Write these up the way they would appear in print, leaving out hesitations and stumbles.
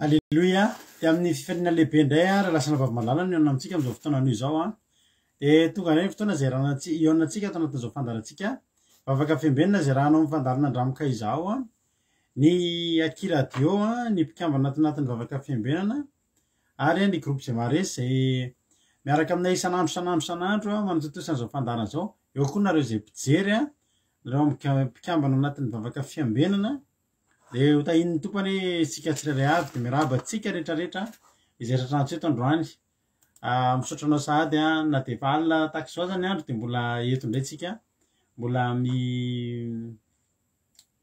Aleloia! Dia amin'ny fifaliana lehibe indray ary lasa anabavy malala no hihaona amintsika amin'izao fotoana anio izao an. Dia tonga indray ny fotoana izay hiarahantsika hihaonantsika ato anatin'izao fandaharantsika Vavaka Fiambenana izay rahanao amin'ny fandaharana Andramoka izaho an. Ny Aky Radio an, ny mpikambana ato anatin'ny Vavaka Fiambenana ary ny groupe Gemares izay miaraka aminay isan'andro isan'andro isan'andro manatontosa an'izao fandaharana izao. Eo koa nareo izay mpijery an, nareo mpikambana anatin'ny Vavaka Fiambenana. Dia ho tahian'ny Tompo anie isika tsirairay avy, dia miarahaba antsika rehetra rehetra izay tratrantsika eto androany. Ah, misaotra anao sahady an, na dia efa alina tahaka izao aza ny andro dia mbola eto indray tsika, mbola mi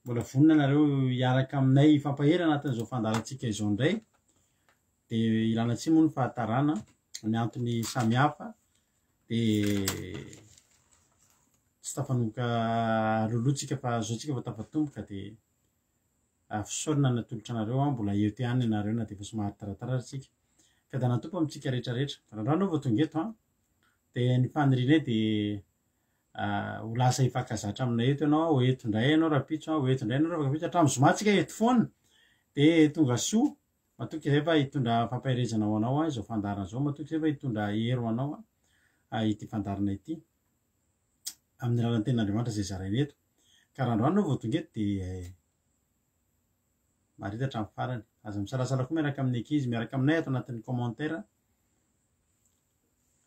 mbola vonona nareo hiaraka aminay hifampahery anatin'izao fandaharantsika izao indray. Dia ilana tsiny moa ny fahatarana, ny antony samihafa dia tsy tafanomboka loloha tsika fa zao tsika vao tafatomboka dia fisaorana natolotra anareo an, mbola eto ihany ianareo na dia efa somary taratara ary tsika. Fiadanan'ny Tompo amintsika rehetra rehetra. Raha anao vao tonga eto an, dia ny fanirianay dia ho lasa hifankazatra aminay eto ianao, ho eto indray ianao rahampitso an, ho eto indray ianao rahampitso, hatramin'ny zoma tsika eto foana. Dia tonga soa, matoky izahay fa hitondra fampaherezana ho anao izao fandaharana izao, matoky izahay fa hitondra hery ho anao ity fandaharana ity. Amin'ny alalan'ny tenin'Andriamanitra izay zaraina eto. Ka raha androany ianao vao tonga eto dia maharita hatramin'ny farany. Aza misalasala koa miaraka amin'ny ankizy, miaraka aminay ato anatin'ny commentaire.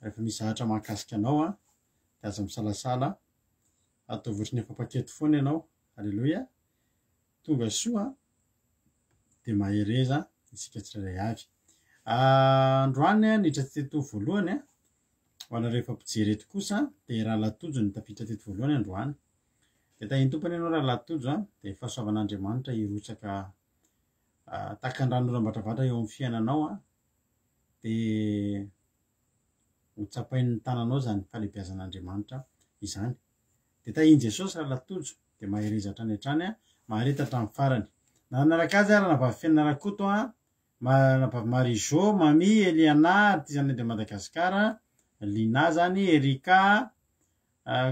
Rehefa misy zavatra mahakasika anao an, dia aza misalasala. Ataovy ohatry ny efa mpaketo foana ianao. Aleloia. Tonga soa dia mahereza isika tsirairay avy. Androany niditra teto voalohany an, Ho anareo efa mpijery eto kosa dia Rahalahy Tojo no tafiditra teto voalohany androany. Dia tahin'ny Tompo anie ianao Rahalahy Tojo a, dia fahasoavan'Andriamanitra hirotsaka tahaka ny ranonoram-batravatra eo amin'ny fiainanao a, dia ho tsapain'ny tananao izany fahalehibiazan'Andriamanitra izany. Dia tahin'i Jesosy Rahalahy Tojo, dia mahereza hatrany hatrany a, mahareta hatramin'ny farany. Nanaraka azy ary Ranabavy Fenina Rakoto a, Ranabavy Marie Jo, Mamy, Eliana, Artisanat de Madagascar, Lina zany, Erika,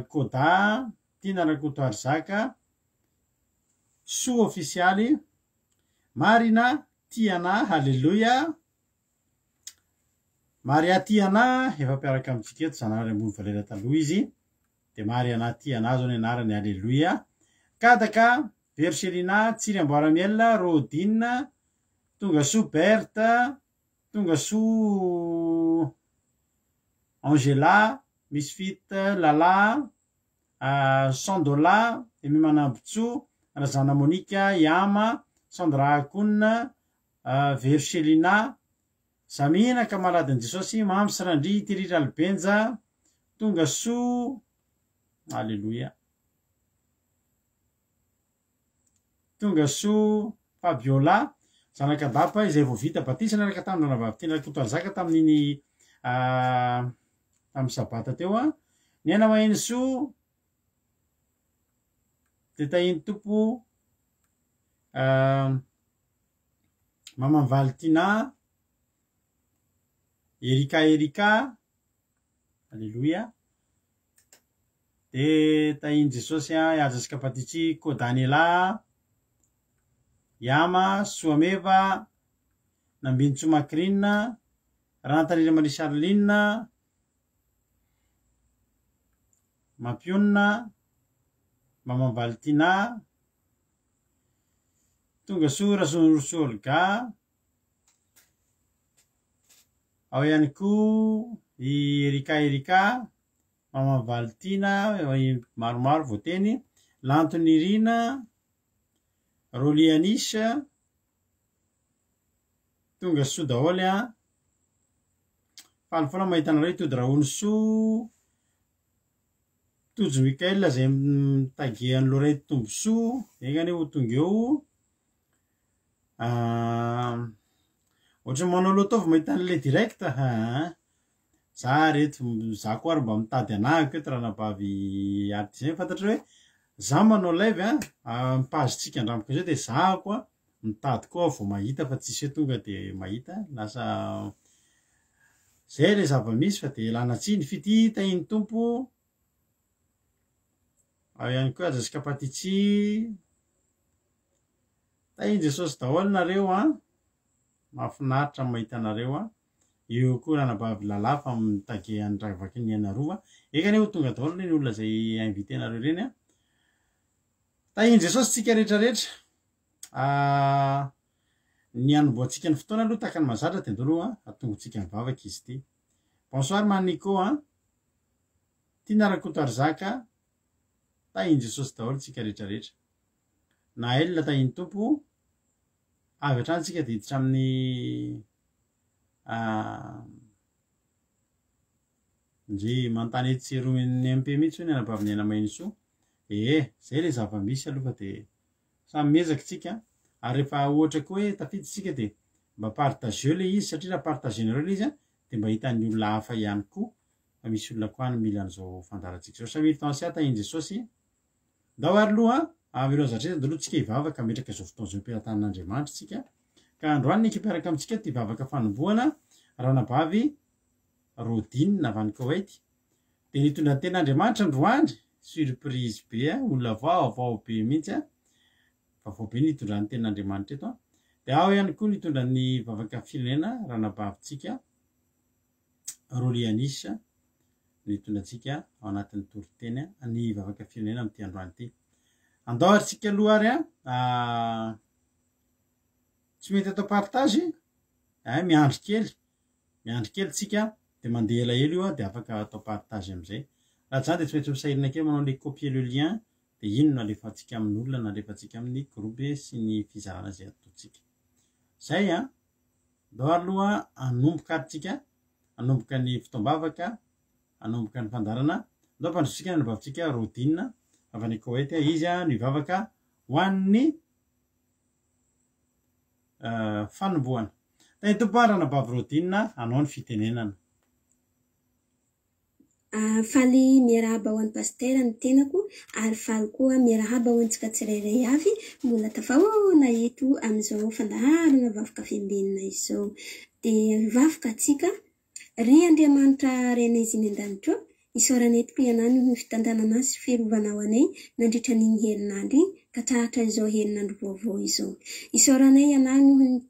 Koda, Tiana Rakotoarizaka, Soa Ofisialy, Marina, Tiana, Haleloia, Maria Tiana, efa mpiaraka amintsika eto, Zanahary ambony valera taloha izy, dia Mariana Tiana zao ny anarany, Haleloia, Kadaka, Vero Chelina, Tsiry Amboaramiel, Rodine, Tonga soa Berthe, tonga soa Angela, Misfit Lala, Sandola, Emy Manambotsoa, Razana Monica, Yama, Sandra Akona, Vero Chelina, Zamina Kamaladin'i Jesosy, Mamy sy Randria, Thierry Ralibenja, tonga soa, Aleloia. Tonga soa Fabiola, zanak'Adapa izay vao vita batisa niaraka tamin'ny ranabavy Tiana Rakotoarizaka tamin'iny tamin'ny sabata teo. Ny aina maheno soa dia tahin'ny Tompo Maman'i Valentina, Erika Erika, Aleloia. Dia tahin'i Jesosy an, Haja sy Kapatichi, Ko Daniela, Yama, Soameva, Nambinintsoa Macrine, Rantanirina Marie Charline, Mampionona, Maman Valentina, Tonga soa Rasonorosoa Olga, Ao ihany koa i Erika Erika, Maman Valtiana, maromaro voateny, Lanto Nirina, Rolly Anisha, tonga soa daholo an! Faly foana mahita anareo i Tody Rahonisoa, Tojo Mickaël izay mi-taguer an'i Lorette Tombosoa, enga anie ho tonga eo. Ohatran'ny manao loto vao mahita an'ilay direct aa. Za ary eto, za koa ary mba mitady anahako eto ranabavy artisan fantatrao hoe za manao live a, amin'ny page-tsika andramiko izao dia zahako a, mitady koa aho vao mahita fa tsisy hoe tonga de mahita, lasa zay le zava-misy fa de ialana tsiny, fitia tahin'ny Tompo, ao ihany koa Jessica Patici. Tahin'i Jesosy daholo nareo an! Mahafinaritra ny mahita anareo a. Eo koa ranabavy Lala fa mi-taguer an'i Ravakininiaina Rova. Eka anie ho tonga daholo ireny olona izay inviter-nareo ireny a. Tahin'i Jesosy tsika rehetra rehetra. Ah, ny hanombohantsika ny fotoana aloha tahaka ny mahazatra dia ndao aloha hatongotsika mivavaka izy ity. Bonsoir ma Nico a. Tiana Rakotoarizaka, tahin'i Jesosy daholo tsika rehetra rehetra. Naël tahin'ny Tompo, avy hatrany tsika dia hiditra amin'ny ah, ndry manontany etsy sy eroa ny MP mihitsy hoy ny anabavy Niaina Mahinisoa. Ee, zay le zava-misy aloha fa dia Samy miezaka tsika ary rehefa ohatra koa hoe tafiditra tsika dia mba partageo le izy satria raha partagenareo le izy dia mba hitan'ny olona hafa ihany koa fa misy olona koa any mila an'izao fandaharantsika izao. Samia Tancia tahin'i Jesosy. Ndao ary aloha amin'ireo zavatra izay aloha tsika hivavaka hametraka izao fotoana izao am-pelatanan'Andriamanitra tsika. Ka androany ny ekipa amintsika ity vavaka fanombohana ranabavy Rodine avy any Koweït dia nitondra ny tenin'Andriamanitra androany, surprise be a, olona vaovao be mihitsy a, vaovao be nitondra ny tenin'Andriamanitra eto a, dia ao ihany koa nitondra ny vavaka firenena ranabavintsika Rolianis nitondra antsika ao anatin'ny toriteny ny vavaka firenena amin'ity androany ity. Andao ary tsika aloha ary a, tsy mety atao partage, eh, miandry kely. Miandry kely tsika dia mandeha elaela io dia afaka atao partage amin'izay. Raha tsy izany dia tsy maintsy misahirana kely manao ilay copier le lien dia iny no alefantsika amin'olona na alefantsika amin'ny groupe sy ny fizarana izay ataontsika. Izay an! Ndao aloha hanomboka ary tsika, hanomboka ny fotoam-bavaka, hanomboka ny fandaharana. Ndao ampandrosotsika ny anabavintsika Rodine avy any Koweït, izy no hivavaka ho an'ny fanombohana. Tahin'ny Tompo ary Ranabavy Rodine hanao ny fitenenana. Faly miarahaba ho an'i Pasitera ny tenako ary faly koa miarahaba ho antsika tsirairay avy mbola tafahoana eto amin'izao fandaharana Vavaka Fiambenana izao. Dia hivavaka antsika Ry Andriamanitra Rainay izay any an-danitra ô, isaorana eto koa Ianao noho ny fitantanana sy fiarovanao anay nandritra an'iny herinandro iny ka tratra izao herinandro vaovao izao. Isaoranay Ianao noho ny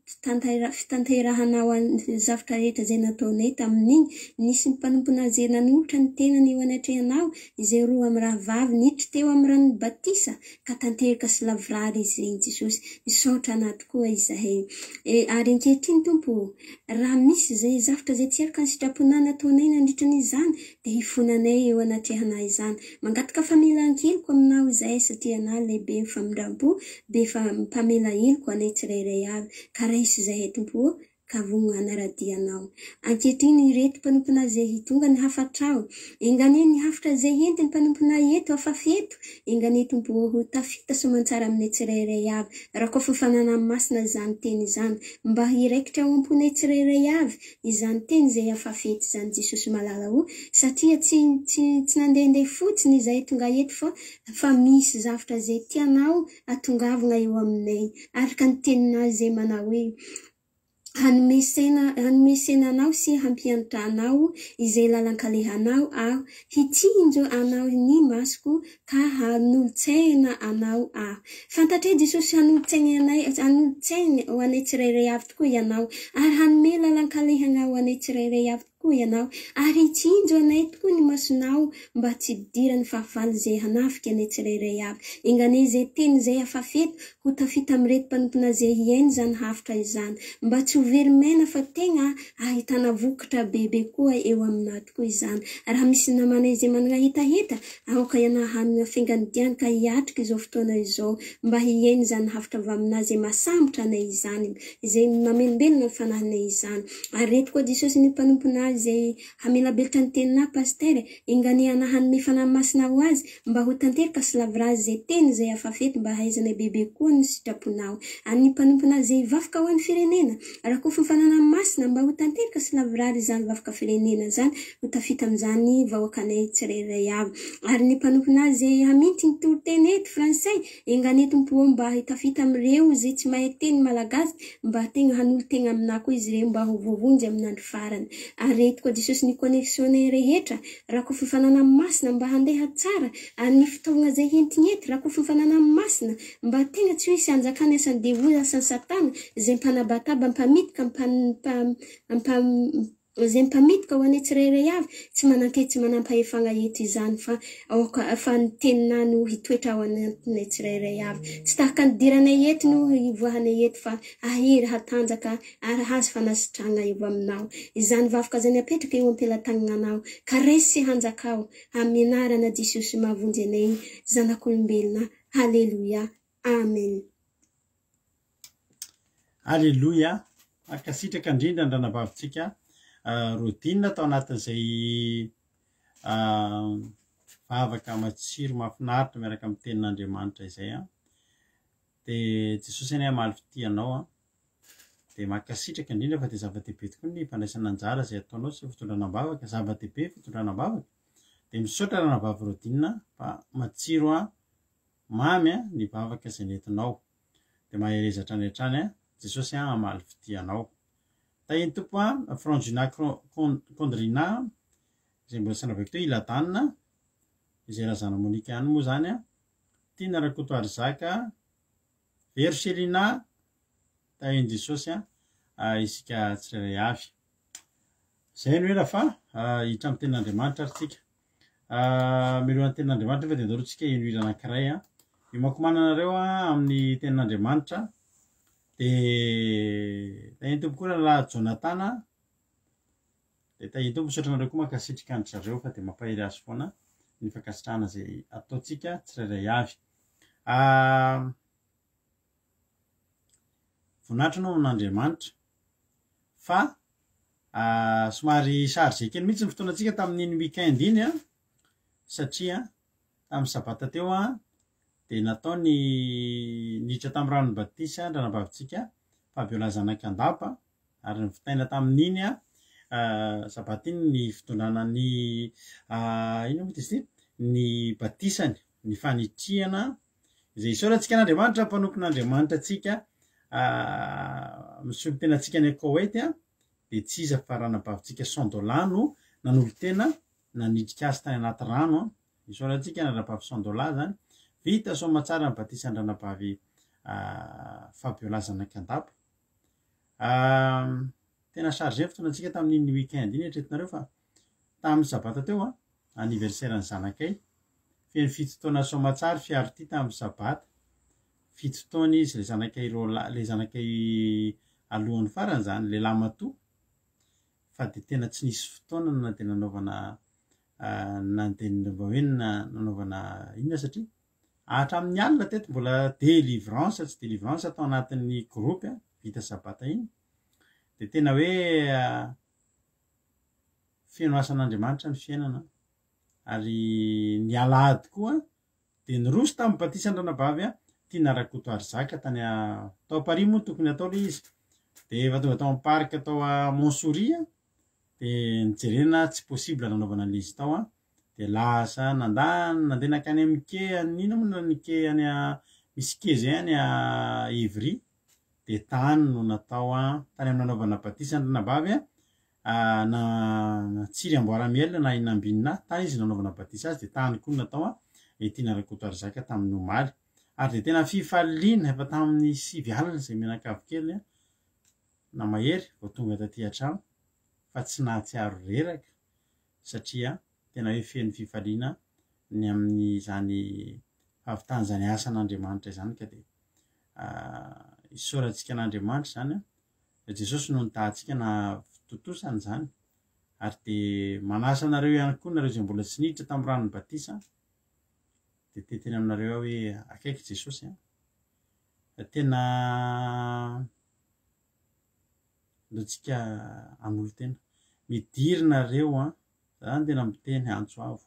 fitanterahanao ny zavtra rehetra izay nataonay tamin'iny. Nisy ny mpanomponao izay nanolotra ny tenany eo anatrehanao, izay roa amin'ny rahavavy niditra teo amin'ny ranon'ny batisa ka tanteraka sy lavorary izy ireny Jesosy. Misaotra Anao tokoa izahay. Ary ankehitriny Tompo ô, Raha misy izay zavtra izay tsy araka ny sitraponà nataonay nandritra ny izany, dia hifonanay eo anatrehanà izany. Mangataka famelan-keloka aminao izahay satria Ianà ilay be famindram-po, be mpamela heloka anay tsirairay avy. Ka raiso izahay Tompo ô, ka vonona hanara-dia Anao. Ankehitriny ireto mpanomponà izay hitonga ny hafatrao, enga anie ny hafatra izay entin'ny mpanomponà eto hafafy eto, Enga anie Tompo ô ho tafita soamantsara aminay tsirairay avy rakofy fananany masina izany teny izany mba hiraikitra ao amponay tsirairay avy izany teny izay afafy eto izany Jesosy malala o satria tsy tsy tsy nandehandeha fotsiny izahay tonga eto fa fa misy zavtra izay tianao atongavagna eo aminay araka ny teninao izay manao hoe Hanome saina, hanome saina anao sy hampianatra anao izay lalan-kalehanao aho. Hitsinjo anao ny masoko ka hanolo-tsaina anao aho. Fantatray Jesosy hanolo-tsaina anay, hanolo-tsaina ho anay tsirairay avy tokoa Ianao, ary hanome lalan-kalehana ho anay tsirairay avy tokoa Ianao, ary hitsinjo anay tokoa ny masonao mba tsy hidiran'ny fahavalo izay hanafika anay tsirairay avy. Enga anie izay teny izay afafy eto ho tafita amin'ireto mpanompona izay hihaino izany hafitra izany, mba tsy ho very maina fa tegna ahitana vokatra bebe koa eo aminà tokoa izany. Raha misy namanay izay manana hetaheta, aoka ianà hanana finganidiany ka hiatrika izao fotoana izao mba hihaino izany hafitra avy aminà izay mahasambotra anay izany, izay mamelombelona ny fanahinay izany. Ary reto koa Jesosy ny mpanomponà izay hamelabelitra ny teninà Pasitera, enga anie anà hanome Fanahy Masina ho azy mba ho tanteraka sy lavorary izay teny izay afafy eto mba hahaizanay bebe koa ny sitraponao. Ary ny mpanomponà izay hivavaka ho an'ny firenena, rakofy ny Fananà Masina mba ho tanteraka sy lavorary izany vavaka firenena izany ho tafita amin'izany vahoakanay tsirairay avy. Ary ny mpanomponà izay haminty ny toriteny eto, frantsay, Enga anie Tompo ô mba hitafita amin'ireo izay tsy mahay teny malagasy mba tegna hanolo-tegna aminà koa izy ireo mba ho voavonjy amin'ny andro farany. Ary. Areto koa Jesosy ny connexion-nay rehetra, rakofy fanana masina mba handeha tsara, ary ny fitaovagna zay hentigny eto, rakofy fanana masina mba tegna tsy ho hisy hanjakany asan'ny devoly, asan'ny satana, zay mpanabataba, mpamitika, mpa, izay mpamitika ho anay tsirairay avy, tsy manan-kery, tsy manam-pahefagna eto izany fa aoka fa ny teninà no hitoetra ao anatinay tsirairay avy. Tsy tahaka ny idiranay eto no hivoahanay eto fa hahery, hatanjaka ary hahazo fanasitragna eo aminao. Izany vavaka izany apetraka eo am-pelatagnanao ka raiso sy hanjakao amin'ny anarana Jesosy mahavonjy anay zanak'olombelona. Haleloia. Amen. Aleloia! Mankasitraka indrindra ny ranabavintsika Rodine tao anatin'izay vavaka matsiro mahafinaritra miaraka amin'ny tenin'Andriamanitra izay an. Dia Jesosy anie hamaly fitia anao an. Dia mankasitraka indrindra fa dia zava-dehibe tokoa ny fandraisana anjara izay ataonao sy ny fitondrana am-bavaka. Zava-dehibe ny fitondrana am-bavaka. Dia misaotra ranabavy Rodine fa matsiro an, mamy an ny vavaka izay nentinao. Dia mahereza hatrany hatrany an, Jesosy an hamaly fitia anao. Tahin'ny Tompo an, Frangina Kondrina izay mbola tsy navaiko teo, i Ladana izay razana Monica ihany moa izany an, Tiana Rakotoarizaka, Vero Selina, tahin'i Jesosy an, isika tsirairay avy. Izay no ela fa hiditra amin'ny tenin'Andriamanitra ary tsika. Mialohan'ny tenin'Andriamanitra nefa dia andao aloha tsika hino hira anankiray an. Miomako manana anareo amin'ny tenin'Andriamanitra. Dia tahin'ny Tompo koa rahalahy Jonathan. Dia tahin'ny Tompo, misaotra anareo koa mankasitraka an-dry zareo fa dia mampahery azy foana ny fankasitrahana izay ataontsika tsirairay avy. Voninahitra no amin'Andriamanitra fa somary chargé kely mihitsy ny fotoanantsika tamin'iny week-end iny an, satria tamin'ny sabata teo an, dia natao ny niditra tamin'ny ranon'ny batisa ny ranabavintsika Fabiola Zanakandapa ary nivitaina tamin'iny an sabata iny ny fitondrana ny inona moa izy ity? Ny batisany, ny fanitrihana izay isaorantsika an'Andriamanitra mpanompon'Andriamanitra antsika misolo tena antsika any Koweït dia tsy iza fa ranabavintsika Sandola no nanolo-tena nanitrika azy tany anaty rano. Isaorantsika ny ranabavy Sandola zany. Vita soamatsara ny batisan-dranabavy Fabiola Zanakandapa. Tena chargé ny fotoanantsika tamin'iny week-end iny eritreretinareo fa tamin'ny sabata teo anniversaire ny zanakay. Feno fito taona soamatsara fiaro ity tamin'ny sabata. Fito taona izy, ilay zanakay roalahy, ilay zanakay alohan'ny farany izany, ilay lahimatoa, fa dia tena tsy nisy fotoana na dia nanaovana na dia mba hoe nanaovana inona satria hatramin'ny alina teto mbola délivrance tsy délivrance tao anatin'ny groupe vita sabata iny, dia tena hoe feno asan'Andriamanitra ny fiainana ary ny alahady koa Dia niroso tamin'ny batisan'ny ranabavy Tiana Rakotoarizaka tany tao Paris moa no tokony hatao ilay izy. Dia efa tonga tao amin'ny parc tao Montsouris dia nijerena tsy possible nanaovana an'ilay izy tao. Dia lasa nandà nandeha nankany amin'ny quai any inona moa ny quai any misy quai izay any Evry. Dia tany no natao tany amin'ny nanaovana batisa ny ranabavy na Tsiry Amboaramiel na i Nambinina, tany izy nanaovana batisa azy dia tany koa no natao i Tiana Rakotoarizaka tamin'ny omaly. Ary dia tena fifaliana efa tamin'ny 9 alina izay mianakavy kely na mahery vao tonga taty an-trano fa tsy nahatsiaro reraka satria tena hoe feno fifaliana ny amin'izany fahavitan'izany asan'Andriamanitra izany ka dia isaorantsika an'Andriamanitra izany Jesosy no nitaha antsika nahatontosana izany ary dia manasa anareo ihany koa nareo izay mbola tsy niditra tamin'ny ranon'ny batisa dia te hiteny aminareo aho hoe akaiky Jesosy an! Tena andeontsika hanolo-tena. Midiry nareo an! Za zany tena miteny antso avo.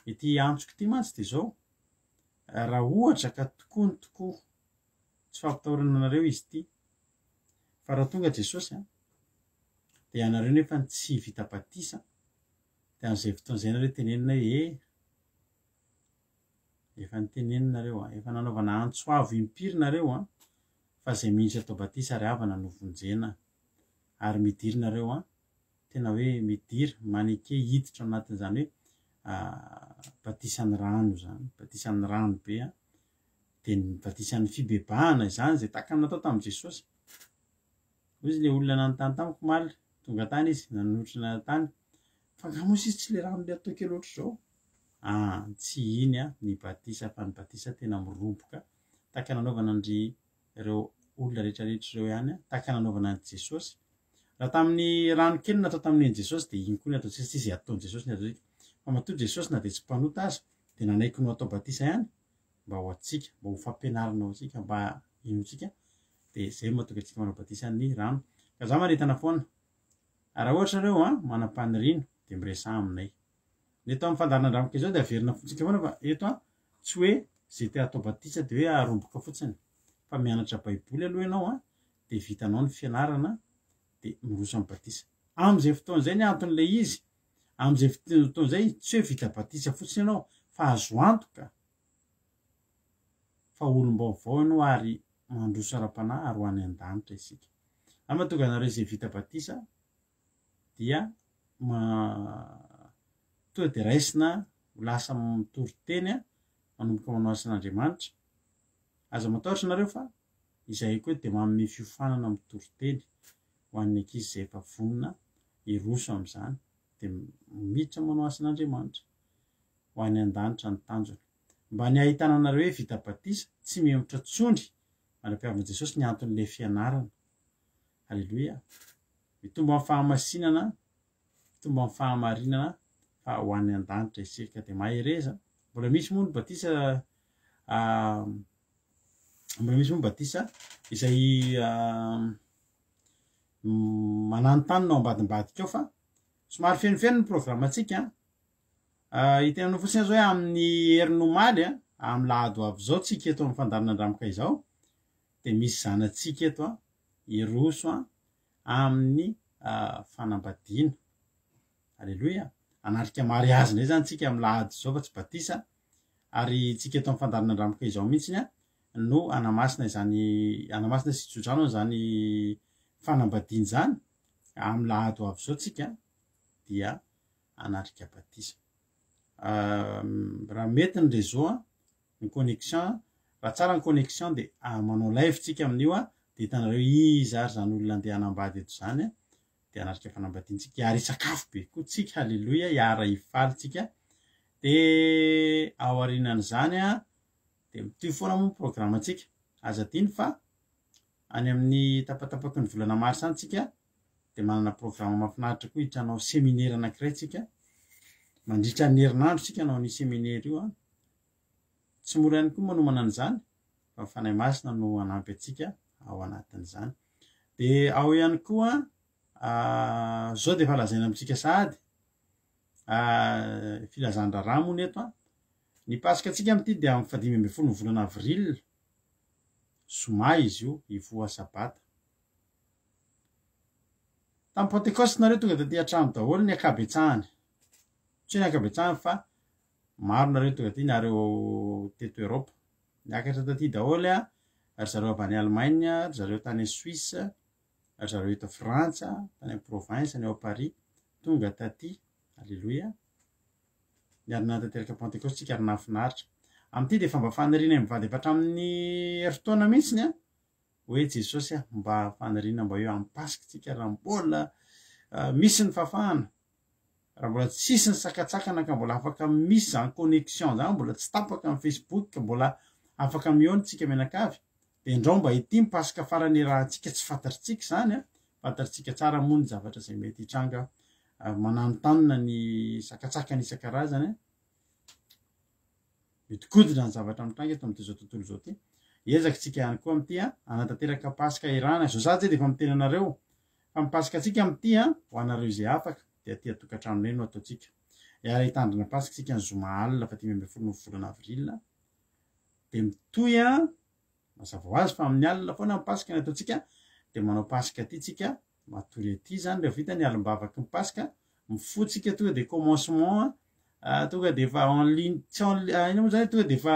Ity antsoko ity mantsy dia izao, raha ohatra ka tokoa ny tokoa Tsy fampitahorana anareo izy ity. Fa raha tonga Jesosy an, dia ianareo nefa tsy vita batisa, dia amin'izay fotoana izay nareo tenenina hoe eh, efa nitenenina nareo an, efa nanaovana antso avo impiry nareo an, fa izay mihitsy atao batisa ry havana no vonjena, ary midiry nareo an. Tena hoe midira, maneke hiditra ao anatin'izany hoe batisan'ny rano izany, batisan'ny rano be an, dia ny batisan'ny fibebahana izany izay tahaka ny natao tamin'i Jesosy. Hoy izy ilay olona nanontany tamiko omaly, tonga tany izy, nanotrona tany, fa angaha moa sisa tsy ilay rano ilay atao kely ohatr'izao? Ah, tsy iny an, ny batisa fa ny batisa tena miroboka, tahaka nanaovana an-dry ireo olona rehetra rehetra ireo ihany, tahaka nanaovana an'i Jesosy. Raha tamin'ny rano kely natao tamin'ny an'i Jesosy dia iny koa ny ataontsika, tsy izay ataon'i Jesosy ny ataontsika. Fa matoa Jesosy na dia tsy mpanota aza dia nanaiky no atao batisa ihany mba ho antsika, mba ho fampianarana ho antsika, mba hinoantsika, dia izay no mahatonga antsika manao batisa ny rano. Ka za manentana foana. Ary raha ohatra nareo an, manam-paniriana dia miresaha aminay. Ny eto amin'ny fandaharan-dRamoka izao dia averina fotsika foana fa eto an, tsy hoe izay te hatao batisa dia hoe aromboka fotsiny fa mianatra baiboly aloha ianao an, dia vitanao ny fianarana dia miroso amin'ny batisa. Amin'izay fotoana izay ny anton'ilay izy, amin'izay fotoana izay tsy hoe vita batisa fotsiny ianao fa azo antoka fa olom-baovao ianao ary mandroso ara-panahy ary ho any an-danitra isika. Ary mahatonga anareo izay vita batisa dia tonga dia raisina ho lasa mitory teny manomboka manao asan'Andriamanitra. Aza matahotra nareo fa izahay koa dia manome fiofanana mitory teny ho an'ny ankizy izay efa vonona hiroso amin'izany dia miditra manao asan'Andriamanitra. Ho any an-danitra ny tanjona. Mba ny hahitana anareo hoe vita batisa, tsy mihemotra tsony mandra-piavin'i Jesosy ny anton'ilay fianarana. Aleloia. Mitombo amin'ny fahamasinana, mitombo amin'ny fahamarinana fa ho any an-danitra isika. Ka dia mahereza. Mbola misy moa ny batisa mbola misy moa ny batisa izay mananontanona ao ambadimbadika ao fa somary fenofeno ny programantsika. Hitenenao fotsiny aho zao hoe amin'ny herin'ny omaly, amin'ny lahady ho avy izao tsika eto amin'ny fandaharana Andramoka izao dia misy zanatsika eto hiroso amin'ny fanambadiana. Aleloia. Hanatrika mariazy indray zany tsika amin'ny lahady izao fa tsy batisa. Ary tsika eto amin'ny fandaharana Andramoka izao mihitsiny no hanamasina izany, hanamasina sy hitsodrano an'izany fanambadiana izany. Amin'ny lahady ho avy izao tsika dia hanatrika batisa. Raha mety ny réseau, ny connexion, raha tsara ny connexion dia manao live tsika amin'io dia hitanareo iza ary izany olona andeha hanambady eto izany dia hanatrika fanambadiana tsika, hiara hisakafo be koa tsika, haleloia, hiara hifaly tsika. Dia ao aorianan'izany dia mitohy foana moa ny programme-ntsika. Aza adino fa any amin'ny tapatapaky ny volana marsa any tsika dia manana programa mahafinaritra koa hiditra hanao seminera anankiray tsika. Mandritra ny herinandro tsika hanao an'io seminera io an. Tsy mora ihany koa manomana an'izany fa ny Fanahy Masina no hanampy antsika ao anatin'izany. Dia ao ihany koa zao dia efa lazaina amintsika sahady filazan-draharaha moa ny eto an. Ny Paska antsika amin'ity dia amin'ny fahadimy ambin'ny folo ny volana avril, zoma izy io, hifoha sabata. Tamin'ny Pentekoste nareo tonga taty an-trano daholo ny ankabetsahany. Tsy hoe ny ankabetsahany fa maro nareo tonga aty nareo teto Europe. Niakatra taty daholo a, ry zareo avy any Allemagne, ry zareo tany Suisse, ry zareo eto Frantsa, tany amin'ny province, ny ao Paris, tonga taty. Alléluia. Niarina nanatanteraka Pentekoste tsika ary nahafinaritra. Amin'ity dia efa mba fanirianay mivady efa hatramin'ny herintaona mihitsiny a. Hoe Jesosy a, mba faniriana mba eo amin'ny Paska tsika raha mbola misy ny fahafahana, raha mbola tsisy ny sakatsakana ka mbola afaka misy zany connexion zany, mbola tsy tapaka ny Facebook, mbola afaka mihaona tsika mianakavy, dia ndrao mba ity ny Paska farany iarahantsika, tsy fantatritsika izany a, fantatritsika tsara moa ny zavatra izay mety hitranga mananontanona ny sakatsakana isan-karazany a. Mihodinkodina ny zavatra mitranga eto amin'ity izao tontolo izao ity. Hiezaka isika ihany koa amin'ity hanatanteraka Paska irana. Izao sahady izay dia efa miteny anareo fa ny Paska antsika amin'ity ho anareo izay afaka dia aty an-tokantranonay no ataontsika. Hiara hitandrina Paska isika ny zoma alina faha 15 ny volana avril. Dia mitohy mazava ho azy fa amin'ny alina foana ny Paska ny ataontsika dia manao Paska aty tsika Matory aty zany rehefa vita ny alim-bavaky ny Paska, mifoha tsika tonga de commencement tonga de efa en ligne, tsy en inona moa zany, tonga de efa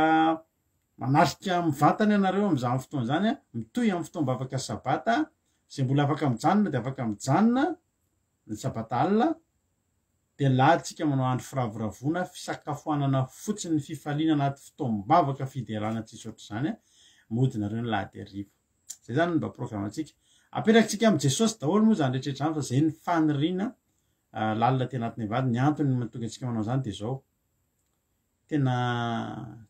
manatrika mivantana ianareo amin'izany fotoana izany an, mitohy amin'ny fotoam-bavaka sabata, izay mbola afaka mijanona de afaka mijanona. Ny sabata alina dia ny lahady tsika manao andro firavoravoana, fisakafoanana fotsiny, fifaliana anaty fotoam-bavaka, fiderana tsisy ohatr'izany a. Mody nareo ny lahady hariva. Zay zany ny mba programantsika. Apetrakintsika amin'i Jesosy daholo moa izany rehetra izany fa zay ny faniriana lalina aty anatin'ny vady. Ny antony mahatonga antsika manao izany dia izao. Tena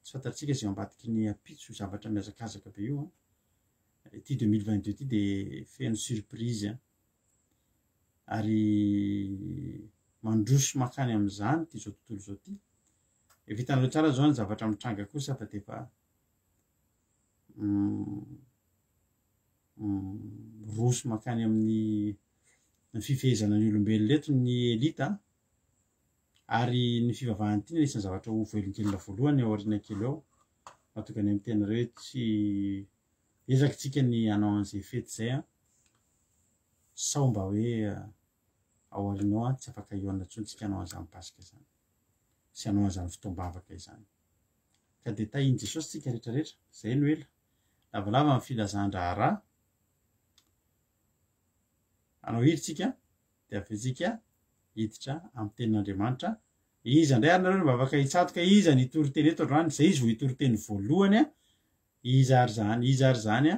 tsy fantatsika izay ao ambadiky ny ampitso, zavatra mihazakazaka be io an. Ity 2022 ity dia feno surprise an. Ary mandroso mankany amin'izany ity izao tontolo izao ity. Efa hitanareo tsara izao ny zavatra mitranga kosa fa dia efa miroso mankany amin'ny ny fifehezana ny olombelona eto ny elita ary ny fivavahana ity no anisan'ny zavatra ho voahelingelina voalohany ao aoriana kely ao. Mahatonga ny miteny hoe tsy ezaka tsika ny hanao an'izay fety izay an, sao mba hoe ao aoriana ao an tsy afaka hihaona intsony tsika hanao an'izany Paska izany sy hanao an'izany fotoam-bavaka izany. Ka dia tahian'i Jesosy tsika rehetra rehetra, izay no ela. Lavalava ny filazan-draharaha. Hanao hira tsika dia avy eo tsika hiditra amin'ny tenin'Andriamanitra. Iza indray ary nareo no mba afaka hitsatoka? Iza ny hitory teny eto androany? Izay izy vao hitory teny voalohany a. Iza ary izany? Iza ary izany a?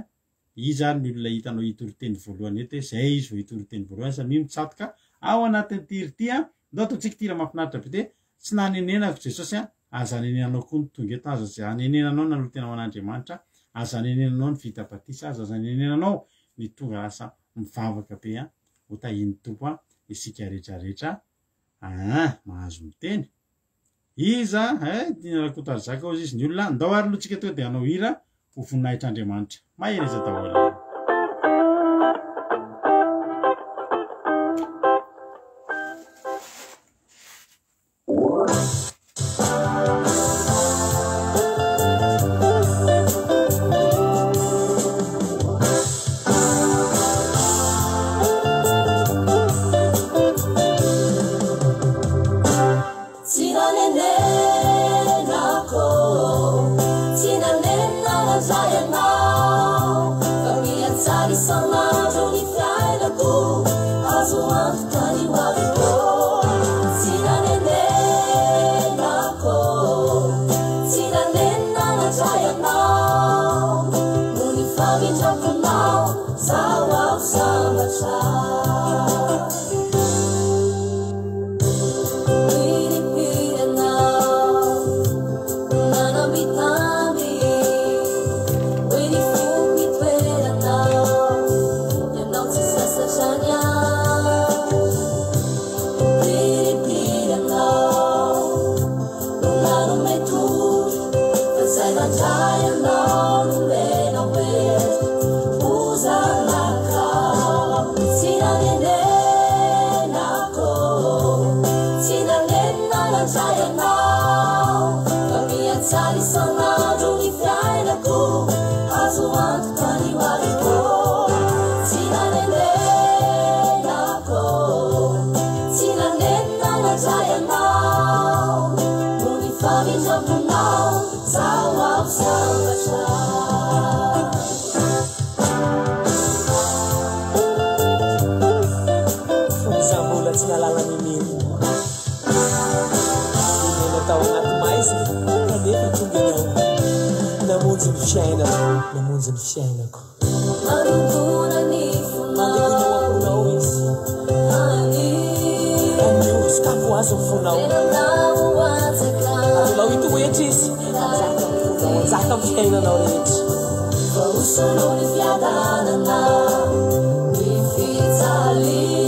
Iza ary ny olona hitanao hitory teny voalohany eto e? Izay izy vao hitory teny voalohany. Samia mitsatoka ao anatin'ity hira ity a. Ndao ataontsika ity hira mahafinaritra be ity. Tsy nanenenako Jesosy a. Aza anenenanao koa ny tonga eto. Aza anenenanao ny nanolo-tena ho an'Andriamanitra. Aza anenenanao ny vita batisa. Aza anenenanao ny tonga lasa mivavaka be a. Ho tahian'ny Tompo a isika rehetra rehetra aa. Mahazo miteny. Iza eh? Dina Rakotoarizaka hozy izy ny olona. Ndao ary aloha tsika tonga dia hanao hira ho voninahitr'Andriamanitra. Mahereza daholo. Tsy nanenenako, tsy nanenina nandray anao, fa mihatsara isan'andro ny fiainako, azo antoka ny ho aviko. Tsy nanenenako, tsy nanenina nandray anao, noho ny famindram-ponao, zaho aho sambatra. Fony izaho mbola tsy nahalala ny Neny. Niaina tao anaty maizina kanefa tonga ianao namonjy ny fiainako, namonjy ny fiainako. Mandondona ny Mandondona ao am-ponao izy. Anio, sokafo ho azy ny fonao. Avelao hitoetra izy, hanjaka amin'ny fonao, hanjaka amin'ny fiainanao rehetra. Voasolo ny fiadanana, ny fijaliana.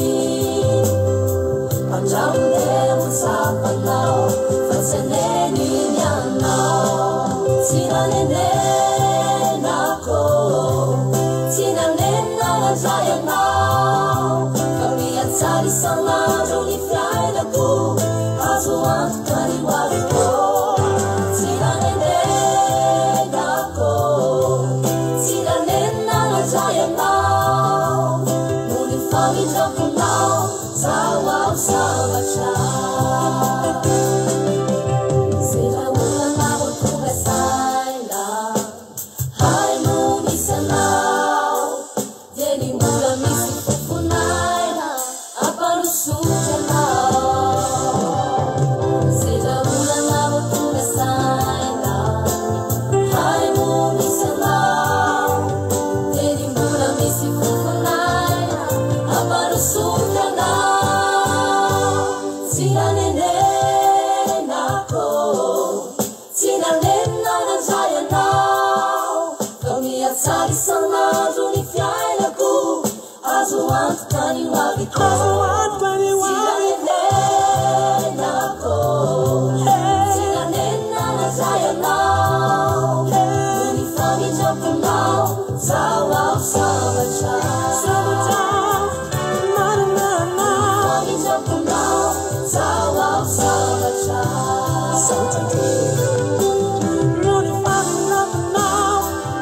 Andramo dia ho tsapanao fa tsy haneny ny anao. Tsy nanenenako, tsy nanenina nandray anao, fa mihatsara isan'andro ny fiainako, azo antoka ny ho aviko. Tsy nanenenako, tsy nanenina nandray anao, noho ny famindram-ponao, zaho aho sambatra. Sendra olana vao tonga saina, hay no misy anao, dia ny mbola misy fofon'aina, ampandrosoina. nandray anao Fa mihatsara isan'andro ny fiainako Azo antoka ny ho aviko Azo antoka ny ho Tsy aviko. nanenenako Tsy nanenina nandray anao Noho ny famindram-ponao Zao aho sambatra Sambatra manana anao. Famindram-ponao Zao aho sambatra Saotra Noho ny famindram-ponao,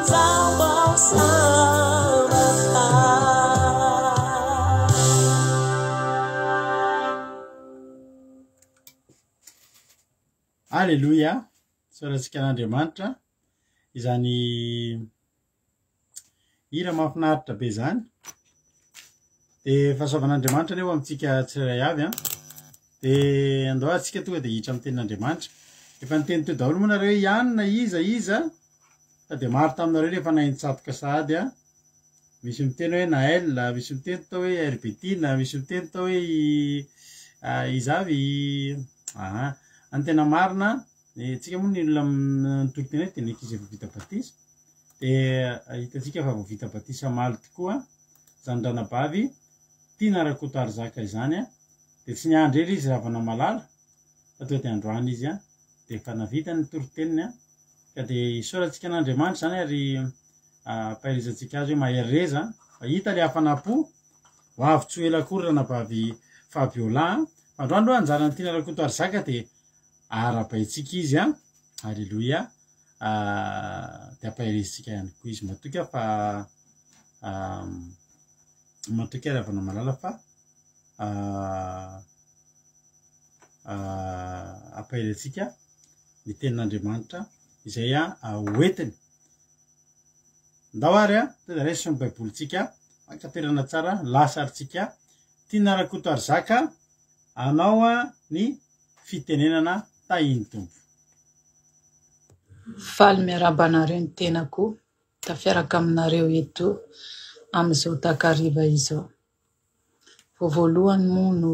zaho aho sambatra. Aleloia! Isaorantsika an'Andriamanitra izany hira mahafinaritra be izany. Dia fahasoavan'Andriamanitra anie ho amintsika tsirairay avy an. Dia andao antsika tonga dia hiditra amin'ny tenin'Andriamanitra. Efa niteny teo daholo moa nareo hoe ianona iza iza fa dia maro taminareo no efa nahay nitsatoka sahady an. Misy miteny hoe Naël, misy miteny tao hoe Herbetina, misy miteny tao hoe iza avy aha. Ny tena marina, tsika moa ny olona nitory teny hoe dia ny ankizy efa vita batisa. Dia hitantsika fa vao vita batisa omaly tokoa izany ranabavy Tiana Rakotoarizaka izany an. Dia tsy niandry ela izy Ravana malala fa tonga dia androany izy an. Dia efa navita ny toriteniny an. Ka dia isaorantsika an'Andriamanitra izany ary ampaherezantsika azy hoe mahereza fa hita ilay hafanam-po. Ho avy tsy ho ela akory ranabavy Fabiola an. Fa androany aloha anjaran'i Tiana Rakotoarizaka dia arahabaintsika izy an. Aleloia. Dia ampaherezintsika ihany koa izy. Matoky aho fa matoky aho ry havana malala fa ampahery antsika ny tenin'Andriamanitra izay hoentiny. Ndao ary a, tonga raiso ny baibolintsika, maka toerana tsara, lasa ary tsika. Tiana Rakotoarizaka, anao ny fitenenana tahin'ny Tompo. Faly miarahaba anareo ny tenako tafiaraka aminareo eto amin'izao takariva izao. Vao voalohany moa no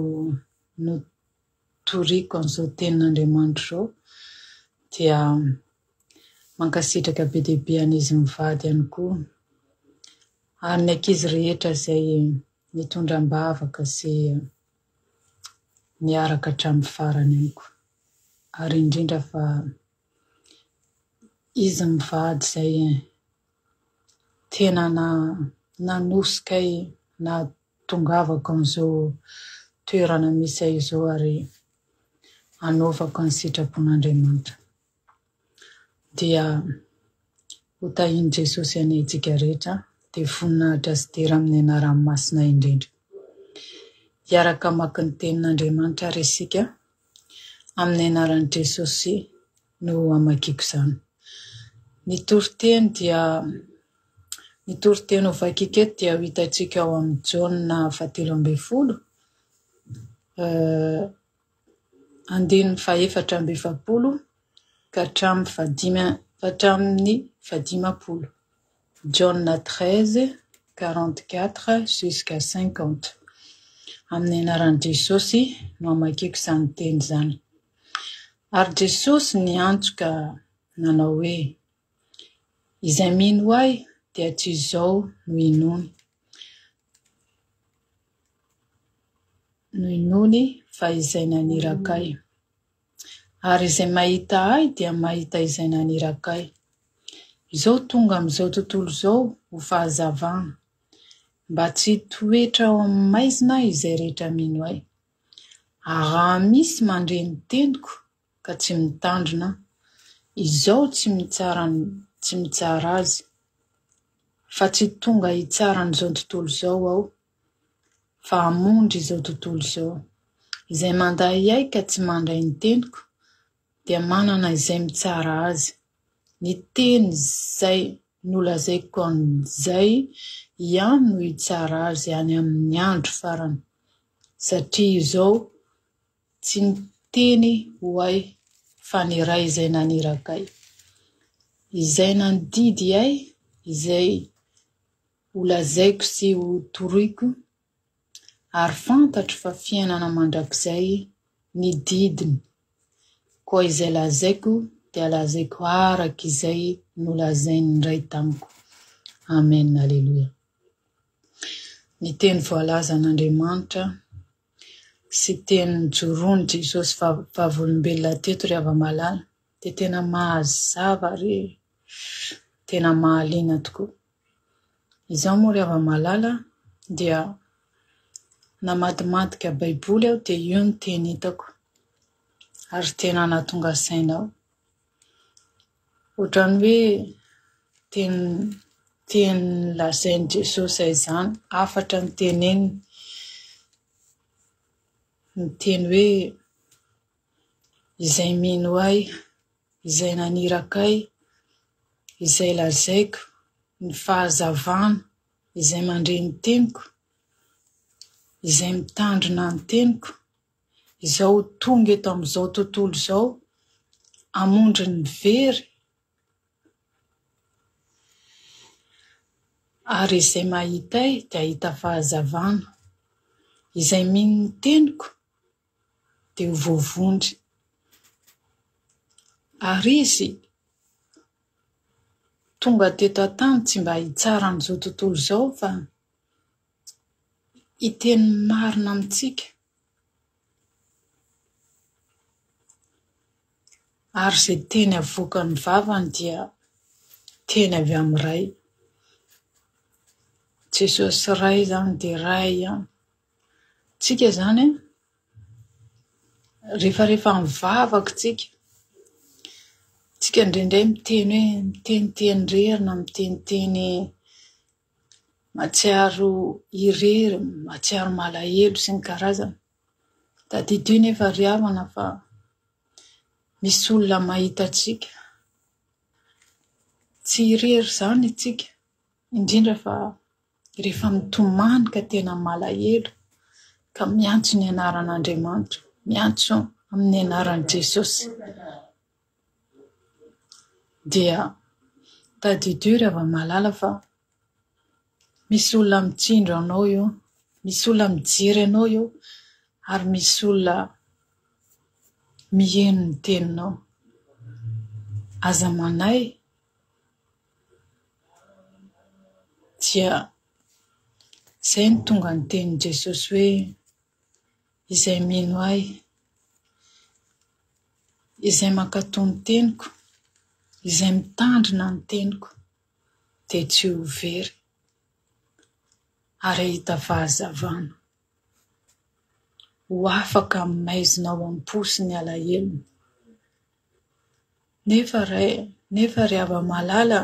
notoriko an'izao tenin'Andriamanitra izao dia mankasitraka be dia be an'izy mivady ihany koa ary ny ankizy rehetra izay nitondra am-bavaka sy niaraka hatramin'ny farany amiko ary indrindra fa izy mivady izay tena nanosika ahy nahatongavako amin'izao toerana misy ahy izao ary hanaovako ny sitrapon'Andriamanitra. Dia ho tahian'i Jesosy anie antsika rehetra, dia voninahitra sy dera amin'ny anarany masina indrindra. Hiaraka hamaky ny tenin'Andriamanitra ary isika, amin'ny anaran'i Jesosy no hamakiako izany. Ny toriteny dia ny toriteny ho vakiko eto dia ho hitantsika ao amin'ny Jaona fahatelo ambin'ny folo, andininy faha-44 ka hatramin'ny fahadimy hatramin'ny fahadimampolo. Jaona 13, 44 jusqu'à 50. Amin'ny anaran'i Jesosy no hamakiako izany teny izany. Ary Jesosy niantso ka nanao hoe, Izay mino ahy dia tsy izao no inoany, no inoany fa izay naniraka ahy. Ary izay mahita ahy dia mahita izay naniraka ahy. Izao tonga amin'izao tontolo izao ho fahazavana, mba tsy hitoetra ao amin'ny maizina izay rehetra mino ahy. Ary raha misy mandre ny teniko ka tsy mitandrina, izao tsy mitsara tsy mitsara azy, fa tsy tonga hitsara an'izao tontolo izao aho, fa hamonjy izao tontolo izao. Izay mandà ahy ka tsy mandray ny teniko dia manana izay mitsara azy. Ny teny izay nolazaiko an'izay ihany no hitsara azy any amin'ny andro farany, satria izao tsy niteny ho ahy fa ny Ray izay naniraka ahy. Izay nandidy ahy, izay ho lazaiko sy ho toroiko, ary fantatro fa fiainana mandrakizay ny didiny, koa izay lazaiko dia lazaiko araka izay nolazain'ny Ray tamiko. Amen Aleloia. Ny teny voalazan'Andriamanitra sy teny nijoroan'i Jesosy vavolombelona teto ry hava-malala dia tena mahazava ary tena mahaliana tokoa. Izaho moa ry hava-malala dia namadimadika baiboly aho dia io no teny hitako ary tena nahatonga saina aho. Ohatran'ny hoe teny teny lazain'i Jesosy izany, hafatra noteneniny, niteny hoe izay mino ahy, izay naniraka ahy, izay lazaiko, ny fahazavana, izay mandre ny teniko, izay mitandrina ny teniko, Izao tonga eto amin'izao tontolo izao hamonjy ny very ary izay mahita ahy dia hahita fahazavana. Izay mino ny teniko dia ho voavonjy. Ary izy tonga teto an-tany tsy mba hitsara an'izao tontolo izao fa hiteny ny marina amintsika. Ary izay teny avoakan'ny vavany dia teny avy amin'ny Ray. Jesosy Ray izany dia Ray ihany. Tsika izany an, rehefa rehefa mivavaka tsika, tsika indraindray miteny hoe miteniteny irery na miteniteny mahatsiaro irery, mahatsiaro malahelo sy ny karazany. Tadidio nefa ry havana fa misy olona mahita antsika. Tsy irery izany isika, indrindra fa rehefa mitomany ka tena malahelo ka miantso ny anaran'Andriamanitra, miantso amin'ny anaran'i Jesosy. Dia tadidio ry hava-malala fa misy olona mitsindro anao eo, misy olona mijery anao eo ary misy olona miheno ny teninao. Aza manahy dia izay no tonga ny tenin'i Jesosy hoe izay mino ahy, izay mankatò ny teniko, izay mitandrina ny teniko dia tsy ho very ary hahita fahazavana. Ho afaka amin'ny maizina ao am-po sy ny alahelony. Nefa Ray, nefa ry hava-malala,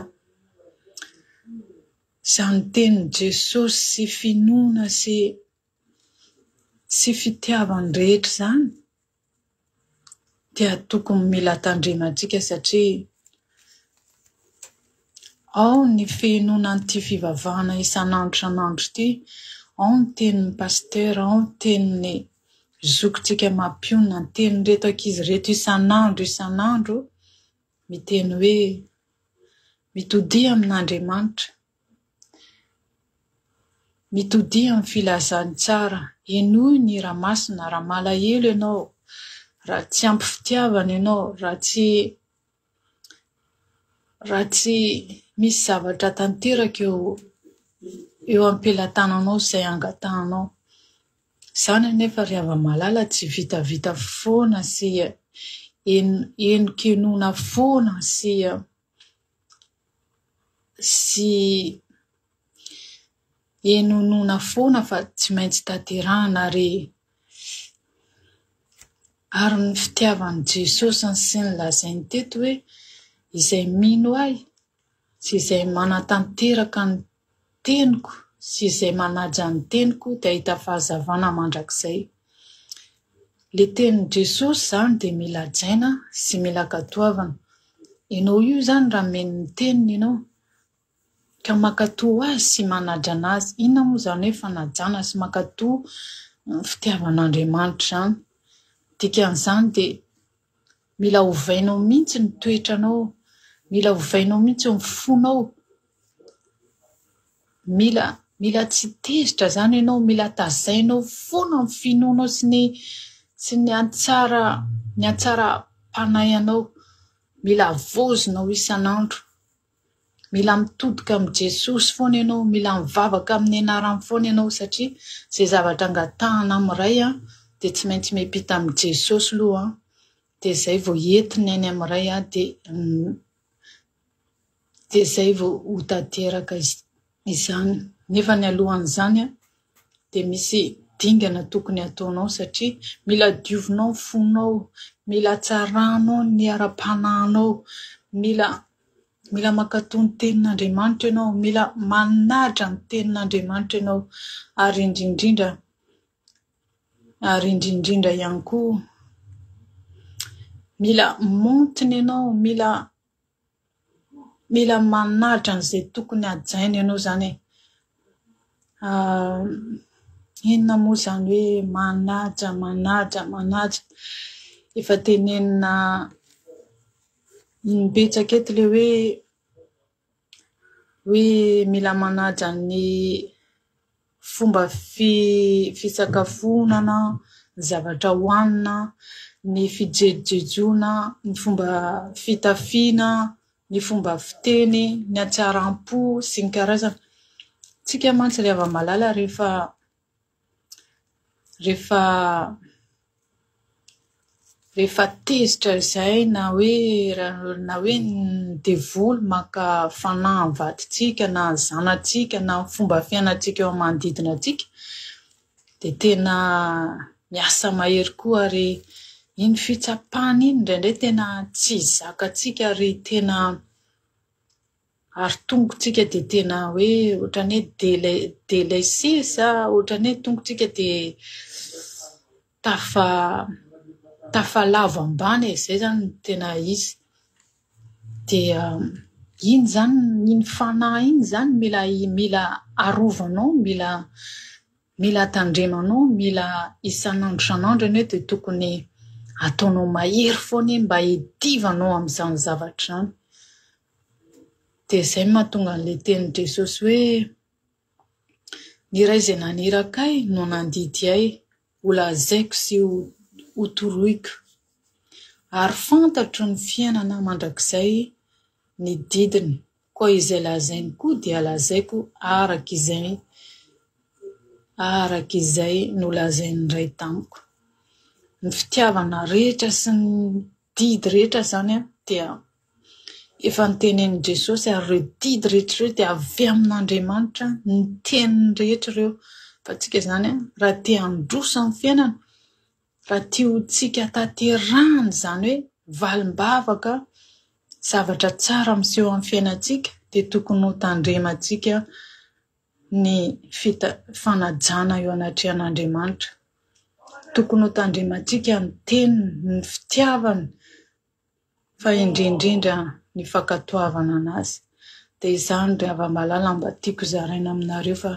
izany tenin'i Jesosy sy finoana sy sy fitiavany rehetra izany dia tokony mila tandremantsika satria ao ny fihenoana an'ity fivavahana isan'andro isan'andro ity, ao ny tenin'ny pasitera, ao ny tenin'ny zokintsika mampionona, ny tenin'ireto ankizy ireto isan'andro isan'andro miteny hoe mitodiha amin'Andriamanitra. Mitodiha amin'ny filazantsara, henoy ny hira masina raha malahelo ianao, raha tsy ampy fitiavana ianao, raha tsy raha tsy misy zavatra tanteraka eo eo am-pelatananao izay angatahanao. Izany anefa ry hava-malala tsy vitavita foana sy henokenoina foana sy sy henonoana foana fa tsy maintsy tanterahana ary ary ny fitiavan'i Jesosy sy ny lazainy teto hoe izay mino ahy sy izay manatanteraka ny teniko sy izay manaja ny teniko dia hahita fahazavana mandrakizay. Le tenin'i Jesosy izany dia mila hajaina sy mila ankatoavina. Ianao io izany raha mino ny teniny ianao ka mankatò azy sy manaja anazy. Inona moa izany hoe fanajana sy mankatò ny fitiavan'Andriamanitra izany? Dikan'izany dia mila ovainao mihitsy ny toetranao, mila ovainao mihitsy ny fonao. Mila mila tsy tezitra izany ianao, mila tazainao foana ny finoanao sy ny sy ny antsara ny hatsaram-panahy anao. Mila havaozinao isan'andro. Mila mitodika amin'i Jesosy foana ianao, mila mivavaka amin'ny anarany foana ianao satria izay zavatra angatahana amin'ny Ray dia tsy maintsy miampita amin'i Jesosy aloha dia izay vao entiny any amin'ny Ray dia dia izay vao ho tanteraka izany. Nefa ny alohan'izany dia misy dingana tokony hataonao satria mila diovinao ny fonao, mila hatsaranao ny ara-panahinao, mila mila mankatò ny tenin'Andriamanitra ianao, mila manaja ny tenin'Andriamanitra ianao ary indrindra indrindra ary indrindra indrindra ihany koa mila maontina ianao, mila Mila manaja an'izay tokony hajaina ianao izany e. Inona moa izany hoe manaja, manaja, manaja. Efa tenenina im-betsaka eto ilay hoe, hoe mila manaja ny fomba fisakafoanana, ny zavatra hohanina, ny fijejojejoana, ny fomba fitafiana, ny fomba fiteny, ny hatsaram-po sy ny karazany. Tsika mantsy ry hava-malala rehefa rehefa rehefa tezitra izay na hoe na hoe ny devoly maka fanahy ny vadintsika na ny zanatsika na ny fomba fiainantsika eo amin'ny manodidina antsika dia tena miasa mahery koa ary iny fitsapana iny indraindray tena tsy zakantsika ary tena Ary tongotsika dia tena hoe ohatran'ny hoe dele- délaissé sa ohatran'ny hoe tongotsika dia tafa tafalavo ambany e, izay izany no tena izy. Dia iny izany, iny fanahy iny izany mila mila arovanao, mila mila tandremanao, mila isan'andro isan'andro anie dia tokony ataonao mahery foana iny mba hidivanao amin'izany zavatra izany. Dia izay no mahatonga an'ilay tenin'i Jesosy hoe, Ny Ray izay naniraka ahy no nandidy ahy holazaiko sy hotoroiko, ary fantatro ny fiainana mandrakizay ny didiny, koa izay lazainy koa dia lazaiko araka izay araka izay nolazain'ny Ray tamiko. Ny fitiavana rehetra sy ny didy rehetra izany dia Efa notenenin'i Jesosy ary ireo didy rehetra ireo dia avy amin'Andriamanitra ny teniny rehetra ireo. Fa tsika izany raha te handroso amin'ny fiainana, raha te ho tsika tanterahana izany hoe valim-bavaka, zavatra tsara miseho amin'ny fiainantsika dia tokony ho tandremantsika ny fanajana eo anatrehan'Andriamanitra. Tokony ho tandremantsika ny teniny, ny fitiavany. fa indrindra indrindra ny fankatoavana anazy. Dia izany ry hava-malala mba tiako zaraina aminareo fa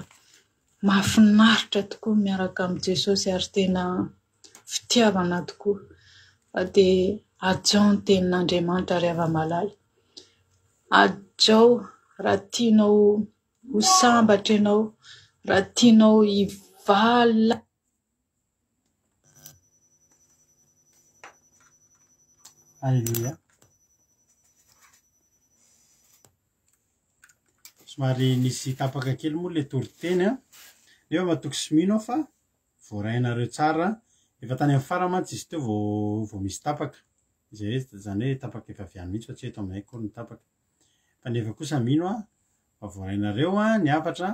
mahafinaritra tokoa miaraka amin'i Jesosy ary tena fitiavana tokoa. Fa dia hajao ny tenin'Andriamanitra ry hava-malala. Hajao raha tianao ho sambatra ianao, raha tianao hivalona. Aleloia. Somary nisy tapaka kely moa ilay toriteny an, nefa matoky sy mino aho fa voarainareo tsara, efa tany amin'ny farany mantsy izy teo vao vao misy tapaka, izay hoe izany hoe tapaka efa avy any mihitsy fa tsy hoe eto aminay akory no tapaka, fa nefa kosa mino aho fa voarainareo an ny hafatra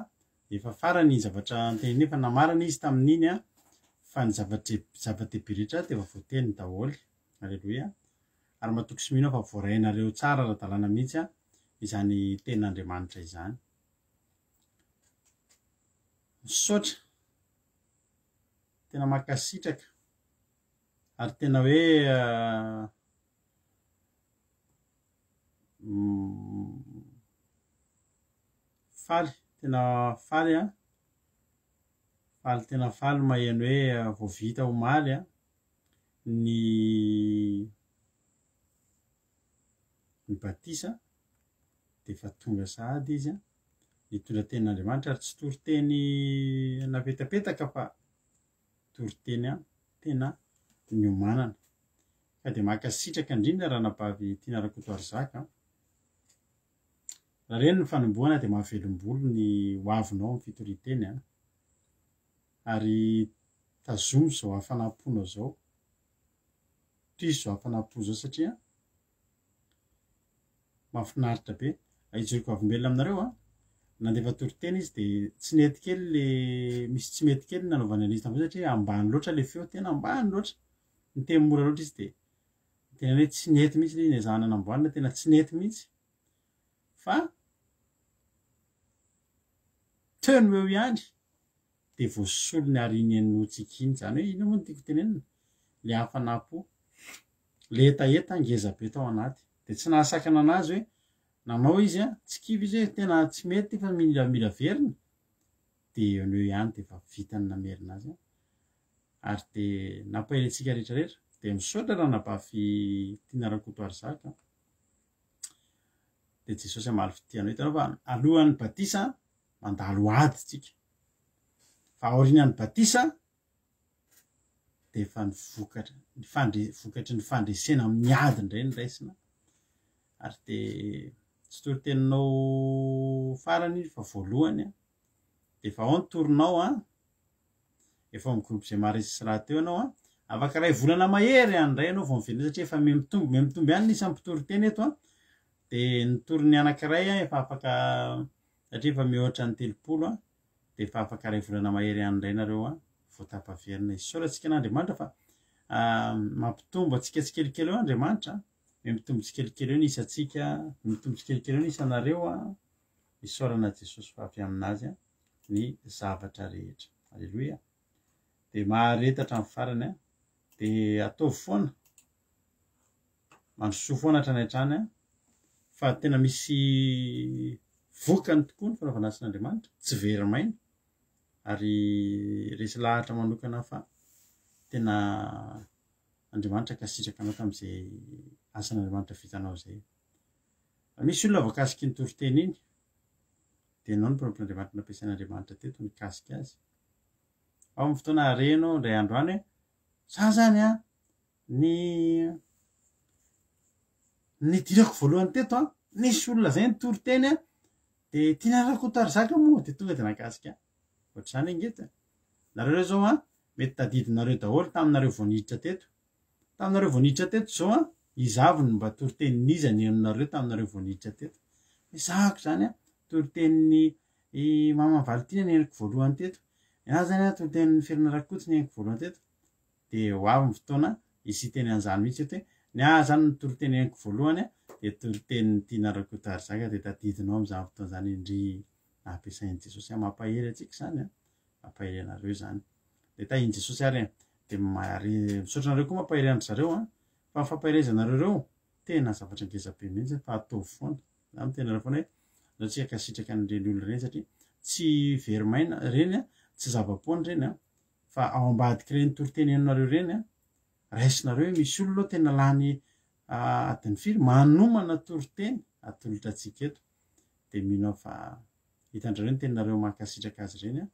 Efa farany iny zavatra noteneniny iny, efa namarana izy tamin'iny an, fa ny zava-dehibe rehetra dia efa voateniny daholo. Aleloia. Ary matoky sy mino aho fa voarainareo tsara ara-dalàna mihitsy an, izany tenin'Andriamanitra izany. Misaotra. Tena mankasitraka. Ary tena hoe Faly, tena faly an! Faly tena faly maheno hoe vao vita omaly an, ny ny batisa dia efa tonga sahady izy an, nitondra tenin'Andriamanitra ary tsy toriteny napetapetaka fa toriteny an tena niomanana. Ka dia mankasitraka indrindra Ranabavy Tiana Rakotoarizaka a. Raha ireny ny fanombohana dia mahavelom-bolo ny ho avinao amin'ny fitorian-teny a. Ary tazomy izao hafanam-ponao izao. Tohizo izao hafanam-po izao satria mahafinaritra be. Hijoroko vavolombelona aminareo a. Nandefa toriteny izy dia tsy nety kely le misy tsy mety kely nanaovany an'izy tamin'izay satria ambany loatra le feo, tena ambany loatra. Niteny mora loatra izy dia tena hoe tsy nety mihitsy le izy nezahana namboarina tena tsy nety mihitsy fa teo no eo ihany dia voasolony ary iny henointsika iny. Izany hoe inona moa no tiako tenenina? Le hafanam-po, le hetaheta ngeza be tao anaty. Dia tsy nahasakana anazy hoe nanao izy an, tsy kivy izy hoe tena tsy mety ity fa mila mila averina. Dia eo no eo ihany dia efa vitany namerina azy an. Ary dia nampahery antsika rehetra rehetra. Dia misaotra ranabavy Tiana Rakotoarizaka an. Dia Jesosy hamaly fitia anao. Hitanao fa alohan'ny batisa mandalo ady tsika. Fa aorianan'ny batisa dia efa ny vokatra, ny fandre, vokatry ny fandresena amin'ny ady indray no raisina. Ary dia tsy toriteninao farany iny fa voalohany an. Dia efa ao ny torinao an. Efa ao amin'ny groupe izay maharesy rahateo ianao an. Afaka iray volana mahery any indray ianao vao miverina satria efa mihamitombo, mihamitombo ihany ny isan'ny mpitory teny eto an. Dia ny torin'ny anankiray an efa afaka satria efa mihoatra ny 30 an, dia efa afaka iray volana mahery any indray nareo an vao tafaverina. Isaorantsika an'Andriamanitra fa mampitombo antsika tsikelikely eo Andriamanitra, mihamitombo tsikelikely eo ny isantsika, mihamitombo tsikelikely eo ny isanareo an. Isaorana Jesosy fa avy aminazy an ny zavatra rehetra. Aleloia. Dia mahareta hatramin'ny farany an. Dia ataovy foana. Mandrosoa foana hatrany hatrany an. Fa tena misy vokany tokoa ny fanaovana asan'Andriamanitra, tsy very maina. Ary resy lahatra manokana aho fa tena Andriamanitra ankasitraka anao tamin'izay asan'Andriamanitra vitanao izay. Raha misy olona voakasiky ny toriteny iny, dia ianao no mpanompon'Andriamanitra nampiasain'Andriamanitra teto nikasika azy. Ao amin'ny fotoana harenao indray andro any hoe, za zany an, ny nidirako voalohany teto an, nisy olona zay nitory teny an, dia Tiana Rakotoarizaka moa dia tonga dia nakasika ahy. Ohatr'izany ange e. Nareo ireo zao an, mety tadidinareo daholo taminareo vao niditra teto. Taminareo vao niditra teto zao an, iza avy no mba toritenin'iza nenonareo taminareo vao niditra teto? Ezahako zany an, toritenin'i i Mama Valentiana neniko voalohany teto. Ny ahy zany an, toritenin'i Felana Rakoto neniko voalohany teto. Dia ho avy ny fotoana hisy hiteny an'izany mihitsy eto hoe, ny ahy zany ny toriteneniko voalohany an, dia toritenin'i Tiana Rakotoarizaka dia tadidinao amin'izany fotoana izany indry nampiasain'i Jesosy an, mampahery antsika izany an, mampahery anareo izany. Dia tahin'i Jesosy ary e. Dia mahare, misaotra anareo koa mampahery an-dry zareo an, fa ny fampaherezanareo ireo tena zavatra ngeza be mihitsy fa ataovy foana. Za miteny anareo foana hoe aleo tsika hankasitraka an'ireny olona ireny satria tsy very maina ireny an, tsy zava-poana ireny an, fa ao ambadik'ireny toriteny henonareo ireny an, raisinareo hoe misy olona ao tena lany adiny firy manomana toriteny atolotra antsika eto, dia mino aho fa hitandrareo ny teninareo mankasitraka azy ireny an,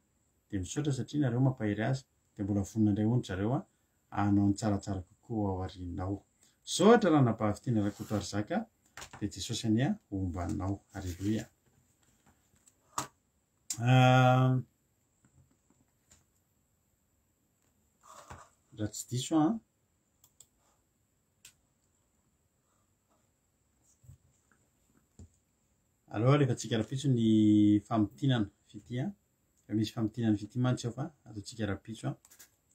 dia misaotra satria nareo mampahery azy, dia mbola vonona indray hono zareo an, hanao ny tsaratsara kokoa ao aoriana ao. Misaotra ranabavy Tiana Rakotoarizaka, dia Jesosy anie homba anao. Aleloia. Raha tsy diso an. Aleo alefantsika rahampitso ny famintinana fitia. Efa misy famintinana fitia mantsy ao fa ataontsika rahampitso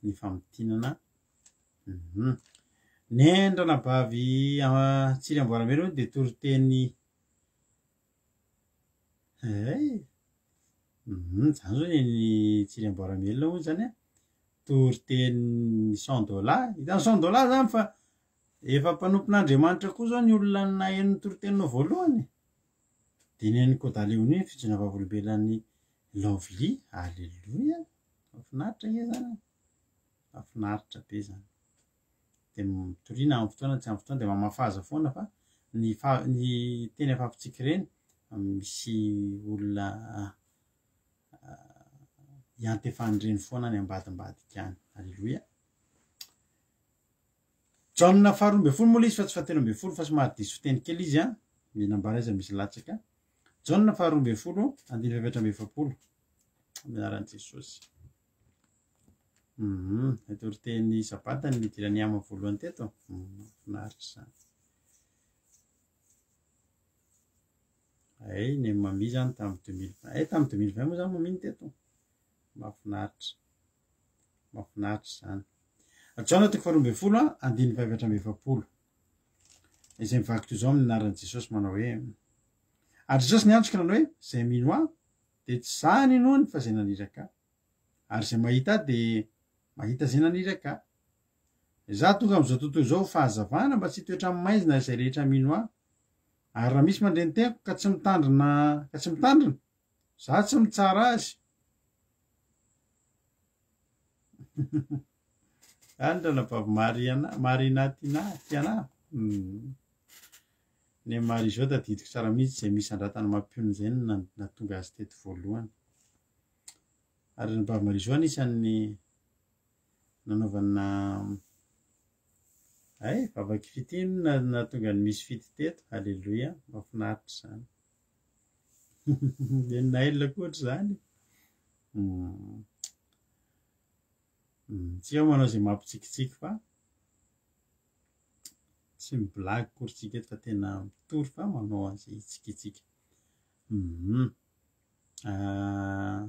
ny famintinana. Mhm. Neny ranabavy Tsiry Amboaramena dia toriteny Hey. Mhm, zany zao neny Tsiry Amboaramelona hono zany an. Toriteny cent dollars. Hitan'ny cent dollars zany fa efa mpanompon'Andriamanitra koa zao ny olona naheno ny toriteninao voalohany. Dia neny Koda Léonie ny fijoroana vavolombelon'i Lovely. Alléluia. Mahafinaritra ange zany e. Mahafinaritra be zany. Dia mitoriana amin'ny fotoana tsy amin'ny fotoana dia mamafaza foana fa ny fa- ny teny afafintsika ireny misy olona iantefan'ireny foana any ambadimbadika any. Alléluia. Jaona faharoa ambin'ny folo moa ilay izy fa tsy fahatelo ambin'ny folo fa somary diso fiteny kely izy an, ny nambara iza misy latsaka. Jaona faharoa ambin'ny folo andininy faha-44 amin'ny anaran'i Jesosy. Mhm, toriteny sabata ny nidiran'i Ama voalohany teto. Mahafinaritra izany. Ay, ny Mami zany tamin'ny 2020. Ay, tamin'ny 2020 moa zany Mami ny teto. Mahafinaritra. Mahafinaritra izany. Jaona toko faharoa ambin'ny folo a, andininy faha-44. Izay mivaky toy izao amin'ny anaran'i Jesosy manao hoe: Ary Jesosy niantso ka nanao hoe, Izay mino Ahy dia tsy izaho no inoany fa izay naniraka Ahy. Ary izay mahita Ahy dia mahita izay naniraka Ahy. Izaho tonga amin'izao tontolo izao ho fahazavana mba tsy hitoetra amin'ny maizina izay rehetra mino Ahy. Ary raha misy mandre ny teniko ka tsy mitandrina ka tsy mitandrina, izaho tsy mitsara azy. Any ranabavy Mariana, Marina Tina, Tiana. Hmm. Ny Marie Jo tadidiko tsara mihitsy izay misy andratana mampionona izay no nahatonga azy teto voalohany. Ary ranabavy Marie Jo anisan'ny nanaovana ay vavaky fitia no nahatonga ny misy fity teto. Alléluia, mahafinaritra izany. Ny Naël koa ohatr'izany. Hmm. Hmm. Tsy aho manao izay mampitsikitsiky fa tsy mi-blague akory tsika eto fa tena mitory fa manao an'izay hitsikitsiky. Hmm. Ah.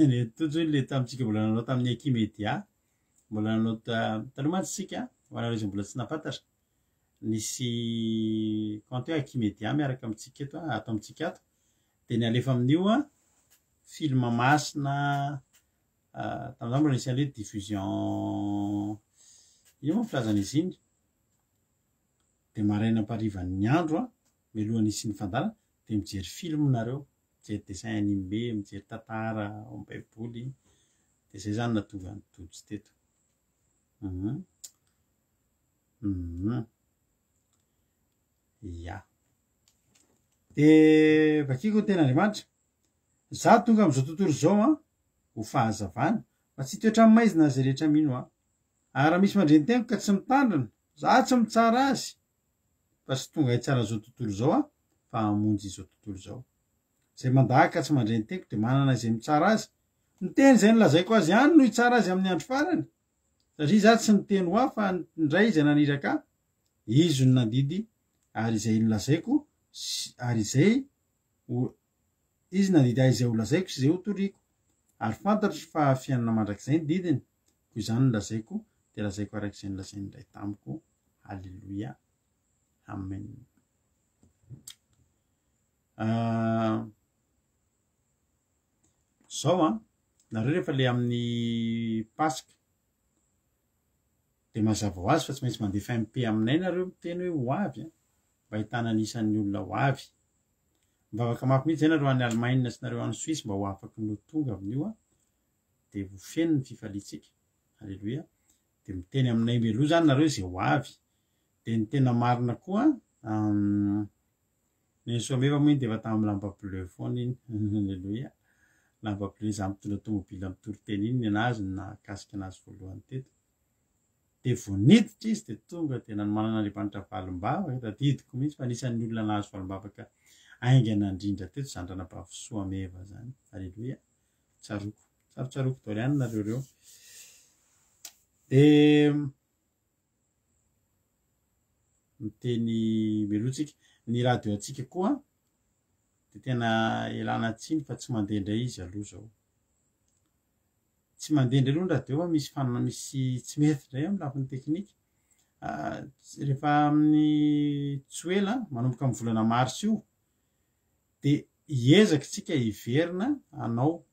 Ny tojo le tamintsika mbola nanao tamin'ny Aky-Media, mbola nanao taloha mantsy tsika, ho anareo izay mbola tsy nahafantatra, nisy compte hoe Aky-Media miaraka amintsika eto, ato amintsika ato, dia ny alefa amin'io an, film masina, tamin'izany mbola nisy an'ilay hoe diffusion, inona moa ny filazana izy iny? Dia maraina amparivan'ny andro an, mialohan'ny hisian'ny fandaharana, dia mijery film nareo, mijery dessin animé, mijery tantara ao amin'ny baiboly, dia izay izany nahatonga an'i Tojo teto. Mhm. Mhm. Ya. Dia vakiko ny tenin'Andriamanitra. Izaho tonga amin'izao tontolo izao an, ho fahazavana, fa tsy hitoetra amin'ny maizina izay rehetra mino ahy. Ary raha misy mandre ny teniko ka tsy mitandrina, izaho tsy mitsara azy, fa tsy tonga hitsara izao tontolo izao aho, fa hamonjy izao tontolo izao. Izay mandà ka tsy mandre ny teniko dia manana izay mitsara azy. Ny teny izay nolazaiko azy ihany no hitsara azy amin'ny andro farany, satria izaho tsy niteny ho ahy fa ny Ray izay naniraka ahy, Izy no nandidy ary izay nolazaiko sy ary izay ho Izy nandidy ahy izay holazaiko sy izay hotoriko. Ary fantatro fa fiainana mandrakizay ny didiny, koa izany no lazaiko, dia lazaiko araka izay nolazain'ny Ray tamiko. Haleloia. Amen. Ah, zao an, nareo rehefa le amin'ny Paska, dia mazava ho azy fa tsy maintsy mandefa MP aminay nareo miteny hoe ho avy an, mba ahitana ny isan'ny olona ho avy. Mivavaka mafy mihitsy zay nareo any Allemagne sy nareo any Suisse mba ho afaky ny ho tonga amin'io an, dia ho feno ny fifaliantsika. Alléluia. Dia miteny aminay mialoha zany nareo izay ho avy. Dia ny tena marina koa, ny Soameva moa iny dia efa tamin'ny lamba bleu foana iny. Alléluia. Lamba bleu za mitondra tomobile mitory teny iny ny anazy no nahakasika anazy voalohany teto. Dia vao niditra izy dia tonga dia nanomanan'Andriamanitra valim-bavaka, tadidiko mihitsy fa anisan'ny olona nahazo valim-bavaka haingana indrindra teto izany ranabavy Soameva izany. Alléluia. Tsaroako. Tsarotsaroako daholo ihany nareo ireo. Dia miteny mialoha tsika. Ny radio antsika koa dia tena ialana tsiny fa tsy mandeha indray izy aloha izao. Tsy mandeha indray aloha ny radio fa misy fan- misy tsy mety indray amin'ny lafiny teknika. Rehefa amin'ny tsy ho ela, manomboka amin'ny volana marsa io, dia hiezaka isika hiverina hanao.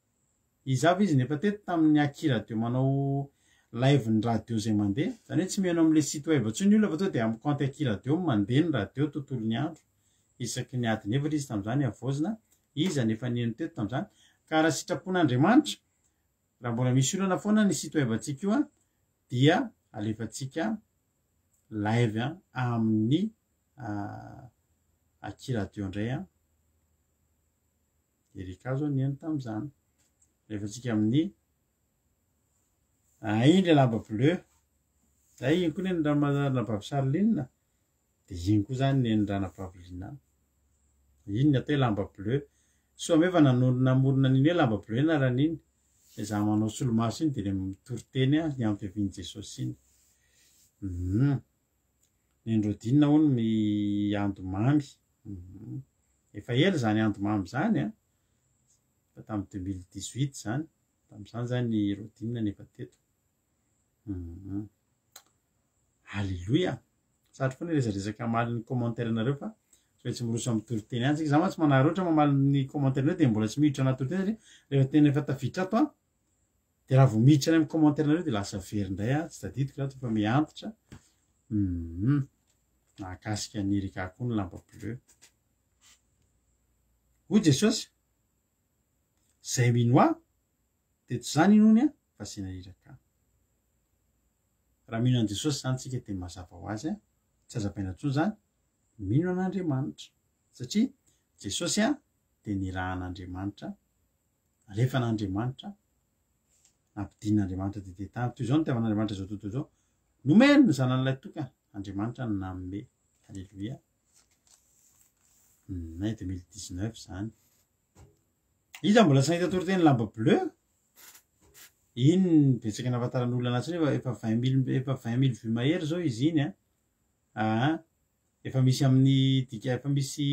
Iza avy izy no efa teto tamin'ny Aki Radio manao live ny radio izay mandeha? Izany hoe tsy mihaino amin'ilay site web intsony ny olona fa tonga dia amin'ny compte Aki Radio no mandeha ny radio tontolon'ny andro. Isaky ny adiny efatra izy tamin'izany havaozina. Iza no efa nihaino teto tamin'izany? Ka raha sitrapon'Andriamanitra, raha mbola misy olana foana ny site web antsika io dia alefantsika live amin'ny Aki Radio indray. Erika zao nihaino tamin'izany. Alefantsika amin'ny ah, iny le lamba bleu. Zay iny koa neny ranabavy Charline de iny koa zany neny ranabavy Lina. Iny ny atao hoe lamba bleu. Soa meva nanoro namorona an'iny hoe lamba bleu anaran'iny. Ilay za manao solomaso iny de le mitory teny ny amin'ny fiavian'i Jesosy iny. Hum. Neny Rodine hono miando mamy. Hum. Efa ela izany ando mamy izany an. Efa tamin'ny 2018 izany. Tamin'izany izany i Rodine no efa teto. Hum. Alléluia. Sarotra foana resadresaka hamaly ny commentaire nareo fa tsy maintsy miroso amin'ny toriteny ihany tsika. Za mantsy manararaotra mamaly ny commentaire nareo dia mbola tsy miditra anaty toriteny satria rehefa tena efa tafiditra ato an dia raha vao miditra any amin'ny commentaire nareo dia lasa very indray an, tsy tadidiko za efa miha-antitra. Hum. Nahakasika an'i Erika koa ny lamba bleu. Hoy Jesosy, Izay mino ahy dia tsy izany inoany an fa izay naniraka ahy. Raha mino an'i Jesosy izany tsika dia mazava ho azy tsy hazavaina intsony izany, mino an'Andriamanitra. Satria Jesosy dia nirahan'Andriamanitra, nalefan'Andriamanitra, nampidinin'Andriamanitra tetỳ an-tany. Toy izao no nitiavan'Andriamanitra izao tontolo izao. Nomeny ny zanany lahy tokana. Andriamanitra no nanome. Alléluia. Mai 2019 izany. Iza mbola tsy nahita toriteny lamba bleu? Iny ny betsaka nahafantaran'olona anazy iny efa efa 20000 efa 20000 vues mahery zao izy iny an. Aa efa misy amin'ny dika efa misy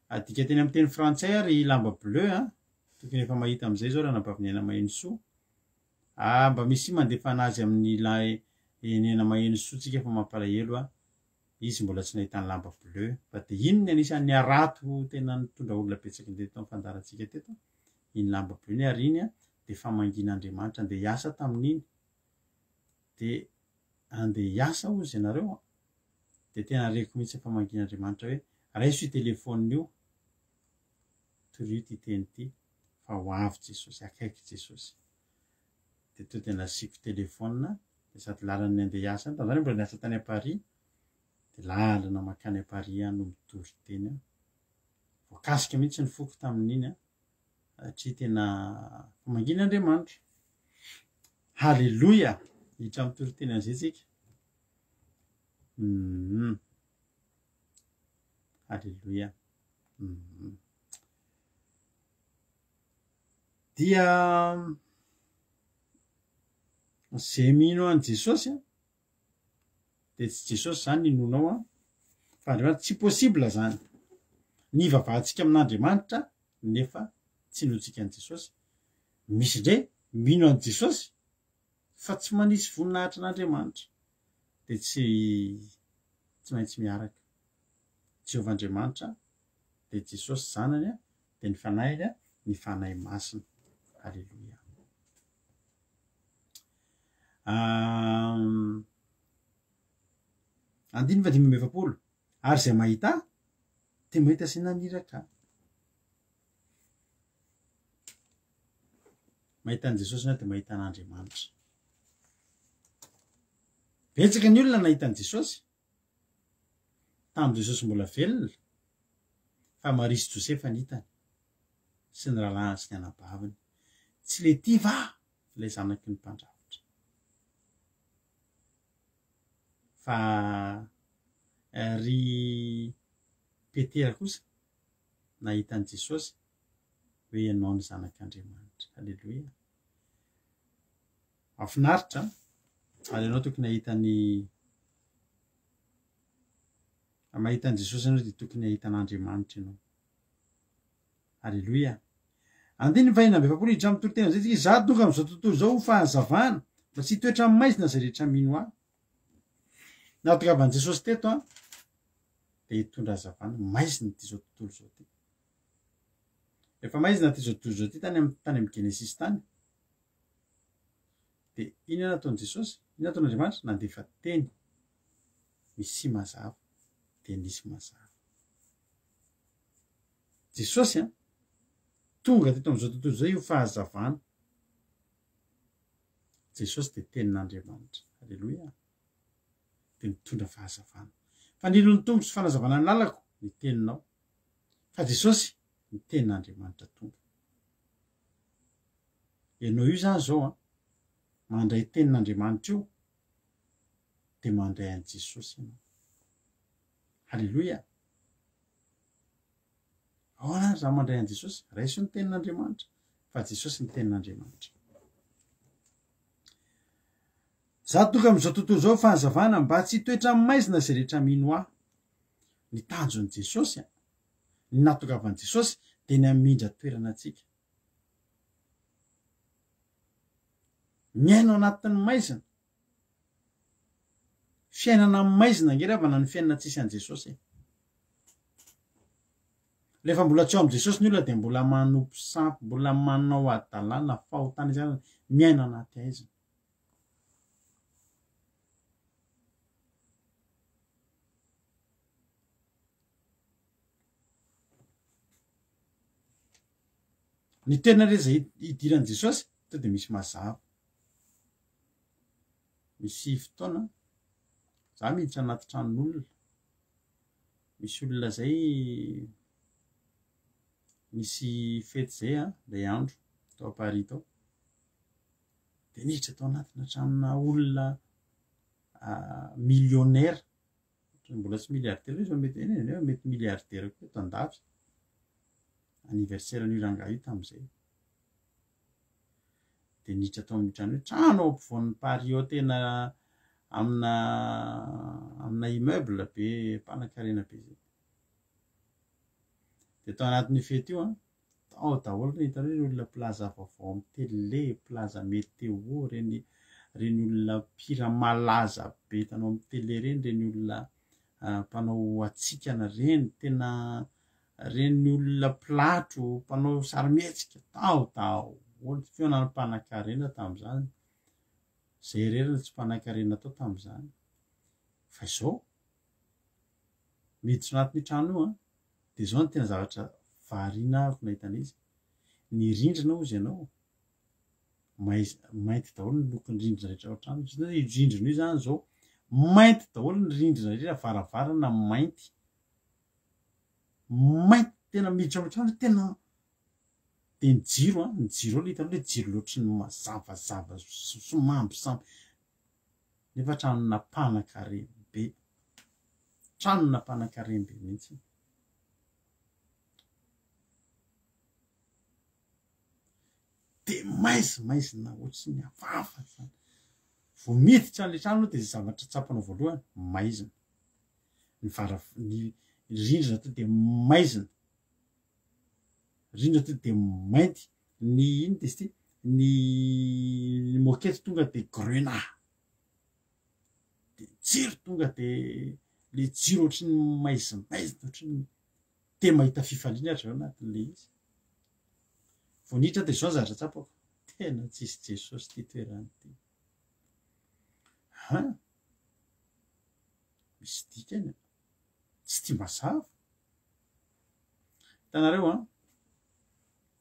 adika teny amin'ny teny frantsay ary lamba bleu an. Tokony efa mahita amin'izay zao ranabavy Niaina Mahenosoa. Ah mba misy mandefa anazy amin'ilay Niaina Mahenosoa tsika fa mampalahelo an. Izy mbola tsy nahita ny lamba bleu fa dia iny ny anisan'ny harato tena nitondra olona betsaka indrindra teto amin'ny fandaharantsika teto, iny lamba bleu iny ary iny dia famangian'Andriamanitra andeha hiasa tamin'iny dia andeha hiasa hozy ianareo an, dia tena reko mihitsy ny famangian'Andriamanitra hoe raiso io telephone io, torio ity teny ity fa ho avy Jesosy, akaiky Jesosy. Dia tonga dia nasiako telephone dia sady lalana andeha hiasa any, tamin'izany aho mbola niasa tany à Paris, dia lalana mankany à Paris aho no mitory teny an, voakasika mihitsy ny foko tamin'iny an, satria tena fa mangina Andriamanitra. Haleloia! Hiditra amin'ny toriteny an'izay tsika. Mm. Haleloia. Mm. Dia Ze mino an'i Jesosy an, de tsy Jesosy zany ny inoanao an, fa Andriamanitra, tsy possible zany ny hivavahantsika amin'Andriamanitra nefa tsy inoantsika an'i Jesosy, misy indray mino an'i Jesosy fa tsy manisy voninahitra an'Andriamanitra, de tsy tsy maintsy miaraka, Jehovah Andriamanitra de Jesosy zanany an, de ny Fanahiny an, ny Fanahy Masina, Aleloia. Andininy faha 45, Ary izay mahita Ahy dia mahita izay naniraka Ahy. Mahita an'i Jesosy ianao dia mahita an'Andriamanitra. Betsaka ny olona nahita an'i Jesosy tamin'i Jesosy mbola velona, fa Maria sy Josefa ny hitany, sy ny rahalahiny sy ny anabaviny. Tsy le tia va ilay zanaky ny mpandrafitra? Fa ry Petera kosa nahita an'i Jesosy hoe ianao ny zanak'Andriamanitra. Aleloia. Mahafinaritra an! Ary ianao tokony hahita ny Raha mahita an'i Jesosy ianao dia tokony hahita an'Andriamanitra ianao. Aleloia. Andininy fahenina amby 40 hiditra amin'ny toriteny amin'izay tsika. Izaho tonga amin'izao tontolo izao ho fahazavana, mba tsy hitoetra amin'ny maizina izay rehetra mino ahy. Nahatongavan'i Jesosy teto an, dia hitondra hazavana, maizina ity izao tontolo izao ity. Efa maizina ity izao tontolo izao ity tany amin'ny tany amin'ny Genesisy tany. Dia inona nataon'i Jesosy? Inona nataon'Andriamanitra? Nandefa teny. Misia mazava. Dia nisy mazava. Jesosy an, tonga teto amin'izao tontolo izao io fahazavana. Jesosy dia tenin'Andriamanitra. Aleloia. Dia mitondra fahazavana. Fanilo ny Tompo sy fanazavana ny lalako ny teninao. Fa Jesosy ny tenin'Andriamanitra tonga. Ianao io izany izao an, mandray tenin'Andriamanitra io. Dia mandray an'i Jesosy ianao. Haleloia! Ahoana ary za mandray an'i Jesosy? Raiso ny tenin'Andriamanitra, fa Jesosy ny tenin'Andriamanitra. Za tonga amin'izao tontolo izao fahazavana mba tsy hitoetra amin'ny maizina izay rehetra mino ahy. Ny tanjon'i Jesosy, ny nahatongavan'i Jesosy dia ny hamindra toerana antsika. Miaina ao anatin'ny maizina. Fiainana maizina ange ry havana ny fiainana tsisy an'i Jesosy e. Rehefa mbola tsy ao amin'i Jesosy ny olona dia mbola manompo sampy, mbola manao hadalana, fahotana isan-karazany, miaina anaty haizina. Ny tena re izay idiran'i Jesosy to dia misy mazava. Misy fotoana za miditra anaty tranon'olona, misy olona zay nisy fety zay an, indray andro tao Paris tao, de niditra tao anatina tranona olona millionnaire, mbola tsy milliardaire izy fa mety eny e, mety milliardaire koa eto an-dafy, anniversaire an'io rangahy io tamin'izay. Dia niditra tao amin'io trano io, trano ao ampovoan'i Paris ao tena amina amina immeuble be mpanankarena be zay. Dia tao anatin'io fety io an, tao daholo ny hitanao ireny olona mpilaza vaovao amin'ny télé, mpilaza météo, ireny ireny olona mpihira malaza be hitanao amin'ny télé ireny, ireny olona mpanao hatsikana ireny, tena Reny olona mpilatro, mpanao sarimihetsika, tao daholo, fihaonan'ny mpanankarena tamin'izany, zay irery no tsy mpanankarena tao tamin'izany, fa izao, miditra anatin'io trano io an, dia izao no tena zavatra variana ahako nahita an'izy, ny rindrina hozy ianao, maiz- mainty daholo ny lokon'ny rindrina rehetra ao an-trano, io rindrina io izany izao, mainty daholo ny rindrina rehetra, varavarana mainty, mainty tena miditra ao an-trano tena de ny jiro an, ny jiro ao le hitanao le jiro loatry ny mazavazava somambisamby nefa tranona mpanankarem-be, tranona mpanankarem-be mihitsy. De maizimaizina ohatry ny hafahafa zany. Vao miditra an'le trano aloha de zavatra tsapanao voalohany maizina. Ny varav- ny rindrina to de maizina, rindrina to de mainty, ny ino de izy ty, ny moquette tonga de grenat, de jiro tonga de le jiro ohatry ny maizimaizina ohatry ny te mahita fifaliana ry zareo anatin'le izy. Vao niditra de zao ny zavatra tsapako, tena tsisy Jesosy ty toerana ty. Hein? Misy dikany an! Tsy tia mazava. Hitanareo an,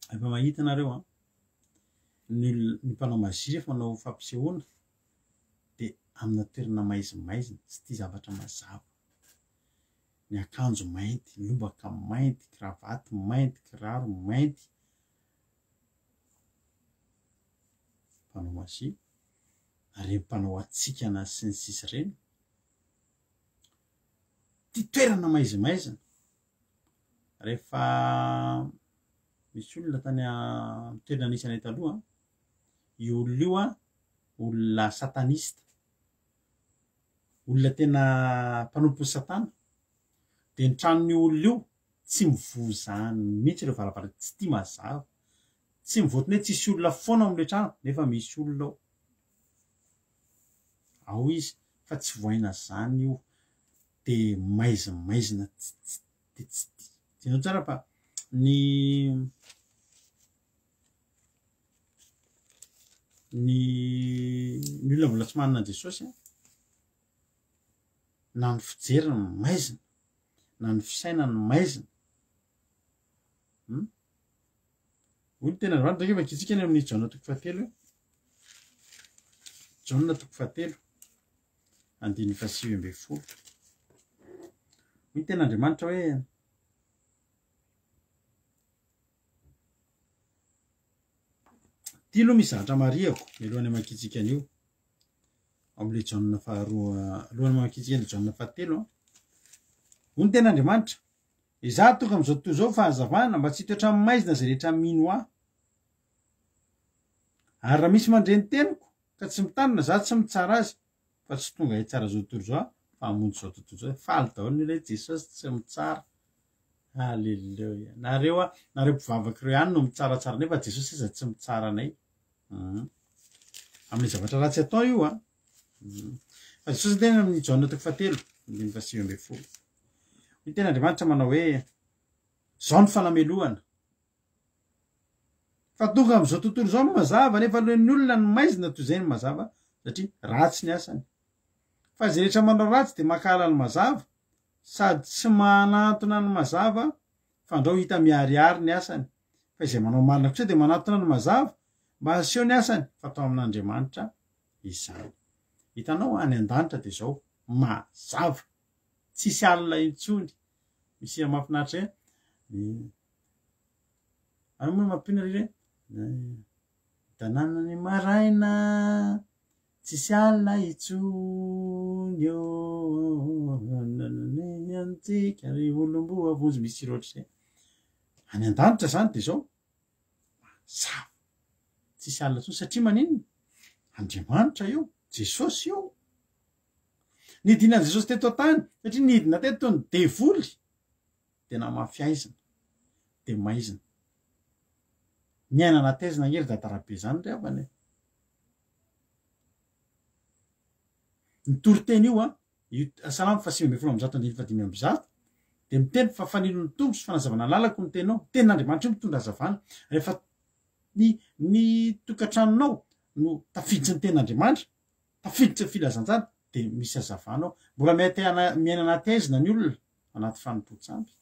efa mahita nareo an, ny olona, ny mpanao magie rehefa manao fampisehoana dia amina toerana maizimaizina, tsy tia zavatra mazava. Ny akanjo mainty, lobaka mainty, kravaty mainty, kiraro mainty. Mpanao magie, ary ireny mpanao hatsikana sy ny sisa ireny. Tia toerana maizimaizina. Rehefa misy olona tany amin'ny toerana nisy anay taloha, io olona io an, olona satanista, olona tena mpanompon'i satana, dia ny tranon'io olona io tsy mivoha izany mihitsy ireo varavarana, tsy tia mazava, tsy mivoatiny hoe tsisy olona foana ao amin'ilay trano nefa misy olona ao. Ao izy fa tsy voaina zany io de maizimaizina tsy tsy de tsy jereo tsara fa ny ny ny olona mbola tsy manana an'i Jesosy an, na ny fijeriny maizina, na ny fisainany maizina, hum. Hoy ny tenin'Andriamanitra, ange vakintsika any amin'ny Jaona toko fahatelo e. Jaona toko fahatelo, andininy fahasivy ambin'ny folo. Hoy ny tenin'Andriamanitra hoe Ity aloha misy zavatra marihako mialohan'ny hamakiantsika an'io. Ao amin'ilay Jaona faharoa, alohan'ny mamakintsika ilay Jaona fahatelo an. Hoy ny tenin'Andriamanitra, Izaho tonga amin'izao tontolo izao ho fahazavana, mba tsy hitoetra amin'ny maizina izay rehetra mino Ahy. Ary raha misy mandre ny teniko, ka tsy mitandrina, izaho tsy mitsara azy, fa tsy tonga hitsara izao tontolo izao aho, fa hamonjy izao tontolo izao. Faly daholo ny olona hoe Jesosy tsy mitsara. Alléluia. Nareo a, nareo mpivavaka ireo ihany no mitsaratsara nefa Jesosy aza tsy mitsara anay. Mhm. Amin'ny zavatra ratsy atao io a. Mhm. Fa Jesosy niteny amin'ny Jaona toko fahatelo, andininy fahasivy ambin'ny folo. Hoy tena Andriamanitra manao hoe, Izao ny fanamelohana. Fa tonga amin'izao tontolo izao ny mazava, nefa aleon'ny olona ny maizina toy izay ny mazava, satria ratsy ny asany. Fa izay rehetra manao ratsy dia mankahala ny mazava, sady tsy manantona ny mazava, fandrao hita miharihary ny asany. Fa izay manao marina kosa dia manatona ny mazava, mba haseho ny asany, fa atao amin'Andriamanitra izany. Hitanao, any an-danitra dia izao, mazava. Tsisy alina intsony. Misy hira mahafinaritra hoe, Ary moa mampino ry hoe, Tanànan'ny maraina, tsisy alina intsony ô, ny antsika ry olom-boavonjy, misy hira ohatr'izay. Any an-danitra izany dia izao, mazava, tsisy alina intsony satria maninona? Andriamanitra eo, Jesosy eo. Nidinan'i Jesosy teto an-tany, satria nidina teto ny devoly, dia namafy aizina, dia maizina. Miaina anaty aizina ange ry dadarabe izany ry havana e. Ny toriteny io an, io Salamo faha 119 andininy faha 105 dia miteny fa fanilon'ny Tompo sy fanazavana ny lalako ny teninao. Ny tenin'Andriamanitra io mitondra hazavana. Rehefa ny ny tokantranonao no tafiditry ny tenin'Andriamanitra, tafiditry ny filazantsara dia misy hazavana ao. Mbola miaina anaty aizina ny olona anaty fanompoan-tsampy.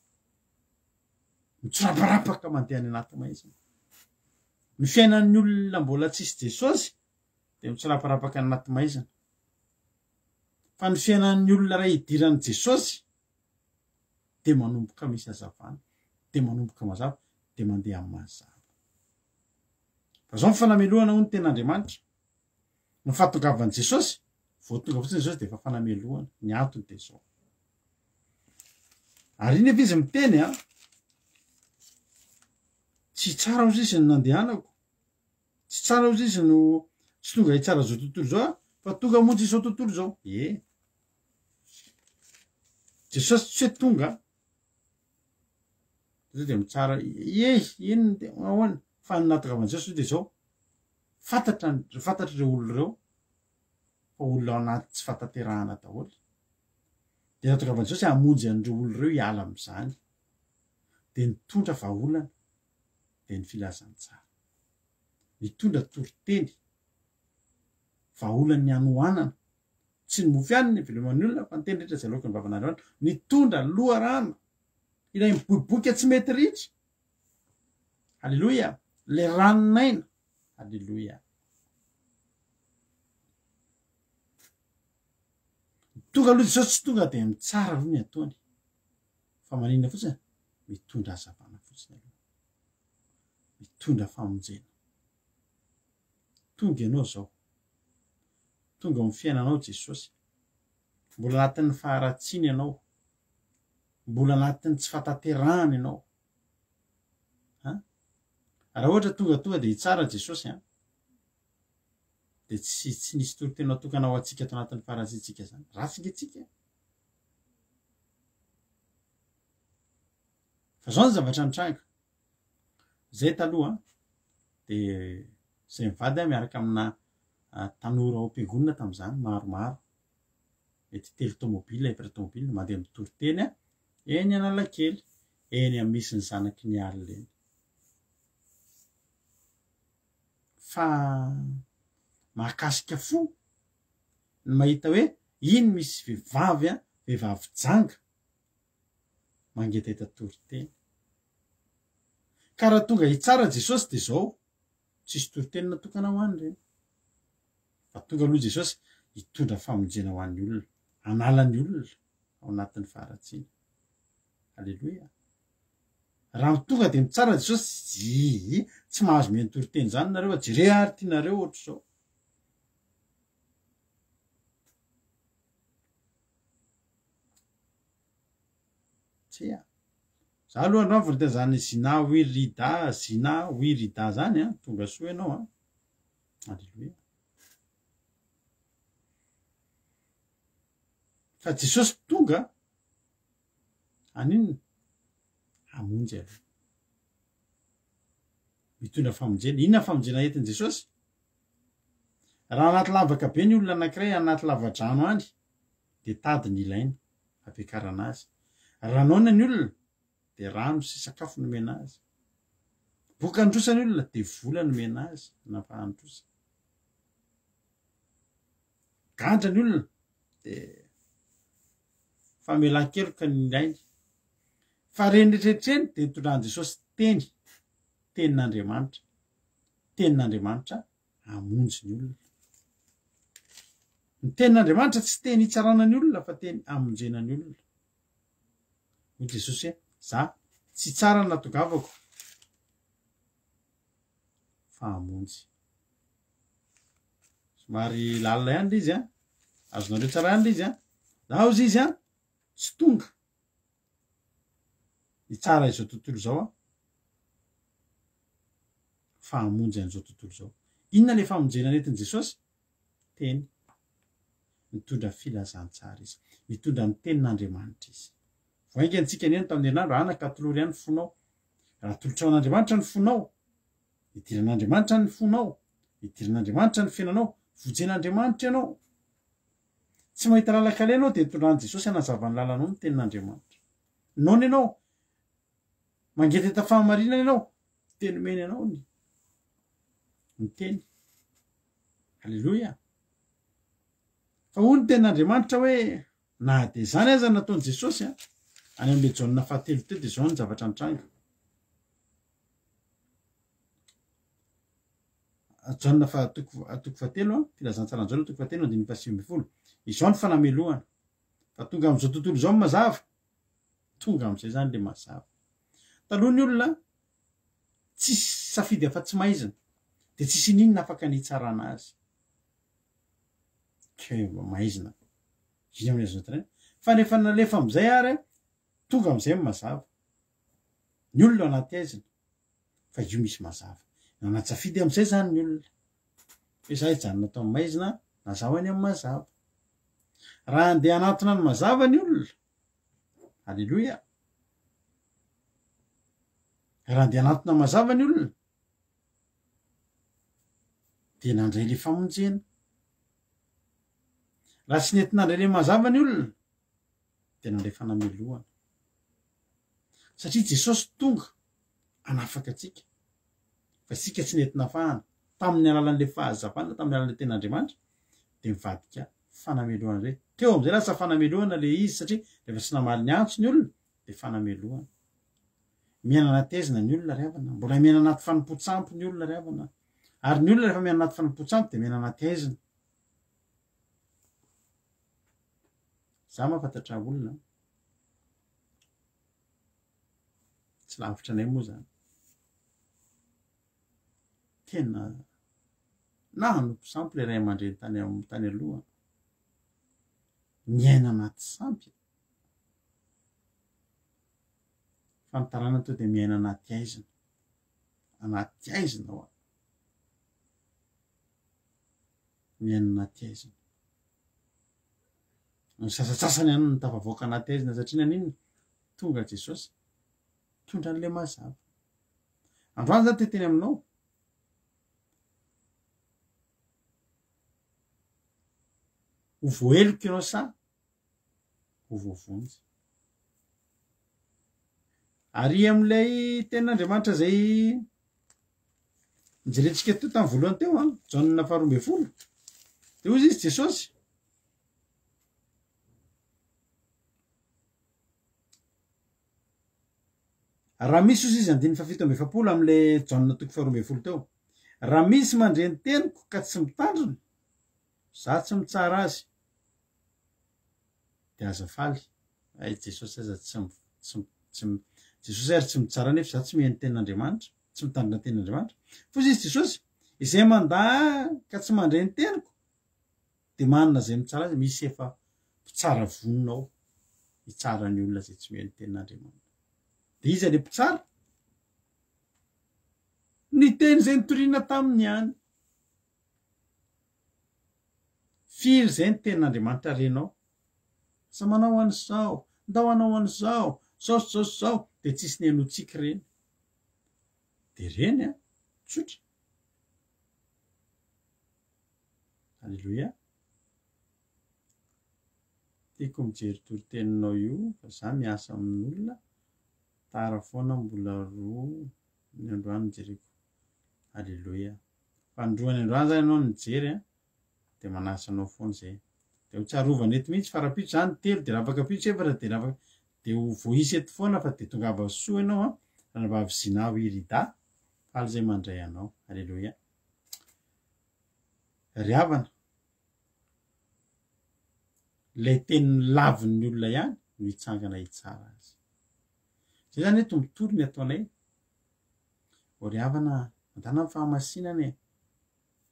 Mitsiraparapaka mandeha any anaty maizina. Ny fiainan'ny olona mbola tsisy Jesosy dia mitsiraparapaka any anaty maizina. Fa ny fiainan'ny olona iray idiran'i Jesosy dia manomboka misy hazavana, dia manomboka mazava, dia mandeha amin'ny mazava. Fa izao ny fanamelohana hoy ny tenin'Andriamanitra. Ny fahatongavan'i Jesosy, vao tonga fotsiny Jesosy dia efa fanamelohana. Ny antony dia izao. Ary iny efa izy miteny a, tsy tsara ozy izy ny nandehanako, tsy tsara ozy izy no tsy tonga hitsara izao tontolo izao fa tonga hamonjy izao tontolo izao. E. Jesosy tsy hoe tonga Zay dia mitsara, ie, inona dia ahoana? Fa ny nahatongavan'i Jesosy dia izao, fantatra, fantatra ireo olona ireo fa olona ao anaty tsy fahatanterahana daholo. Dia nahatongavan'i Jesosy hamonjy an'ireo olona ireo hiala amin'izany. Dia nitondra vahaolana, dia ny filazantsara. Nitondra toriteny, vahaolan'ny hanoanana, tsy ny mofo ihany ny iveloman'ny olona fa ny teny rehetra izay aloaky ny vavan'Andriamanitra. Nitondra loharano Ilay miboiboika tsy mety ritra. Aleloia. Ilay ranon'aina. Aleloia. Tonga aloha Jesosy tsy tonga dia mitsara aloha ny ataony. Fa maninona fotsiny? Mitondra hazavana fotsiny aloha. Mitondra famonjena. Tonga ianao izao. Tonga ao amin'ny fiainanao Jesosy. Mbola anatin'ny faharatsiana ianao. Mbola anatin'ny tsy fahatanterahana ianao. An? Raha ohatra tonga tonga dia hitsara Jesosy an, dia tsy tsy nisy toriteny natokana ho antsika ato anatin'ny faharatsiantsika izany. Ratsy nge tsika. Fa zao ny zavatra nitranga. Zay taloha dia zay mivady aho miaraka amina tanora ao am-piangonana tamin'izany maromaro. Mety telo tomobile, efatra tomobile mandeha mitory teny eny Analakely, eny amin'ny misy ny zanaky ny alina eny. Fa mahakasika fo ny mahita hoe iny misy vehivavy, vehivavy janga mangetaheta toriteny. Ka raha tonga hitsara Jesosy dia izao, tsisy toriteny natokana ho an'ireny. Fa tonga aloha Jesosy hitondra famonjena ho an'ny olona, hanala ny olona ao anatin'ny faharatsiana. Aleloia. Raha tonga dia mitsara Jesosy, ii, tsy mahazo mihaino toriteny izany nareo fa jereo ary ty nareo ohatr'izao. Tsia. Za aloha androany vao niteny zany Zina Wirida, Zina Wirida zany an, tonga soa ianao an. Alléluia. Fa Jesosy tonga haninona? Hamonjy aloha. Mitondra famonjena. Inona famonjena entin'i Jesosy? Raha anaty lavaka be ny olona anankiray anaty lavadrano any, dia tady ny ilaina hampiakarana azy. Raha noana ny olona, dia rano sy sakafo no omena azy. Boka ny trosa ny olona, dia vola no omena azy hanapahany trosa. Gadra ny olona, dia famelan-keloka ny ilainy. Fa reny rehetra ireny dia nitondran'i Jesosy teny, tenin'Andriamanitra. Tenin'Andriamanitra hamonjy ny olona. Ny tenin'Andriamanitra tsy teny hitsarana ny olona fa teny hamonjena ny olona. Hoy Jesosy hoe, za tsy hitsara ny nahatongavako fa hamonjy. Somary lalina ihany le izy an. Azonareo tsara ihany le izy an. Za hozy izy an, tsy tonga hitsara izao tontolo izao aho fa hamonjy an'izao tontolo izao. Inona le famonjena nentin'i Jesosy? Teny. Nitondra filazantsara izy. Nitondra ny tenin'Andriamanitra izy. Vao haingana tsika nihaino tamin'ny herinandro, anaka atolory ahy ny fonao. Raha atolotrao an'Andriamanitra ny fonao, idiran'Andriamanitra ny fonao, idiran'Andriamanitra ny fiainanao, vonjen'Andriamanitra ianao. Tsy mahita lalan-kaleha ianao dia nitondran'i Jesosy hanazava ny lalanao ny tenin'Andriamanitra. Noana ianao, mangetaheta fahamarinana ianao, dia nomeny anao ny ny teny. Aleloia. Fa hoy ny tenin'Andriamanitra hoe na dia izany aza nataon'i Jesosy a, any amin'ilay Jaona fahatelo teo dia izao ny zavatra nitranga. Jaona faha toko toko fahatelo a, filazantsaran'i Jaona toko fahatelo andininy faha 19. Izao ny fanamelohana. Fa tonga amin'izao tontolo izao ny mazava. Tonga amin'izay izany le mazava. Taloha ny olona tsisy safidy afa-tsy maizina, dia tsisy ininona afaka ny hitsarana azy. Ke maizina. Inona no azo antenaina? Fa rehefa nalefa amin'izay ary, tonga amin'izay ny mazava. Ny olona anaty aizina. Fa io misy mazava. Nanan-tsafidy amin'izay izany ny olona. Hoe za hijanona ato amin'ny maizina na za ho any amin'ny mazava. Raha handeha hanantona ny mazava ny olona, Aleloia! Raha handeha hanantona mazava ny olona, dia nandray ilay famonjena. Raha tsy nety nandray ilay mazava ny olona, dia nandray fanamelohana. Satria Jesosy tonga hanafaka antsika, fa isika tsy nety nafahana tamin'ny alalan'ilay fahazavana, tamin'ny alalan'ilay tenin'Andriamanitra, dia mivadika fanamelohana indray. Teo amin'izay lasa fanamelohana ilay izy, satria rehefa tsy namaly ny antso ny olona, dia fanamelohana. Miaina anaty aizina ny olona ry havana, mbola miaina anaty fanompoan-tsampy ny olona ry havana. Ary ny olona rehefa miaina anaty fanompoan-tsampy dia miaina anaty aizina. Za mahafantatra olona tsy lavitra anay moa zany. Tena na hanompo sampy le ray aman-dreny tany tany aloha. Niaina anaty sampy. Fa ny taranany to dia miaina anaty aizina. Anaty aizina hoa. Miaina anaty aizina. Ny sasantsasany ihany no tafavoaka anaty aizina satria naninona? Tonga Jesosy, mitondra an'ilay mazava. Androany za te teny aminao. Ho voaheloka ianao sa ho voavonjy? Ary amin'ilay tenin'Andriamanitra izay nijerentsika teo tamin'ny voalohany teo an, Jaona faharoa ambin'ny folo, dia hoy izy Jesosy, Raha misy hozy izy andininy fahafito amby 40 amin'ilay Jaona toko faharoa ambin'ny folo teo, raha misy mandre ny teniko ka tsy mitandrina, za tsy mitsara azy, dia aza faly, ay Jesosy aza tsy tsy tsy Jesosy ary tsy mitsara nefa za tsy mihaino ny tenin'Andriamanitra, tsy mitandrina ny tenin'Andriamanitra. Fa hozy izy Jesosy, izay mandà ka tsy mandre ny teniko, dia manana izay mitsara azy, misy efa mpitsara vonona ao. hitsara ny olona izay tsy mino ny tenin'Andriamanitra. Dia iza ilay mpitsara? Ny teny izay nitoriana taminy ihany. Firy izay ny tenin'Andriamanitra renao? Aza manao an'izao, ndao hanao an'izao, zao sy zao sy zao, dia tsisy nihenoantsika ireny. Dia ireny an, tsotra. Aleloia. Tiako mijery toriteninao io fa za miasa amin'olona tara foana mbola roa ny androany nojereko. Aleloia. Fanindroany androany zany ianao nijery an, dia manasa anao foana izay. Dia ho tsarovana eto mihitsy fa rahampitso izany telo dia rahafakampitso efatra dia rahafaka dia ho voaisa eto foana fa dia tongava soa ianao an, ranabavy Zina Wirida, faly izay mandray anao. Aleloia. Ry havana, ilay teny lavin'ny olona ihany no hitsangana hitsara azy. Izay izany eto mitory ny ataonay. O ry havana, mandàna ny fahamasinana e!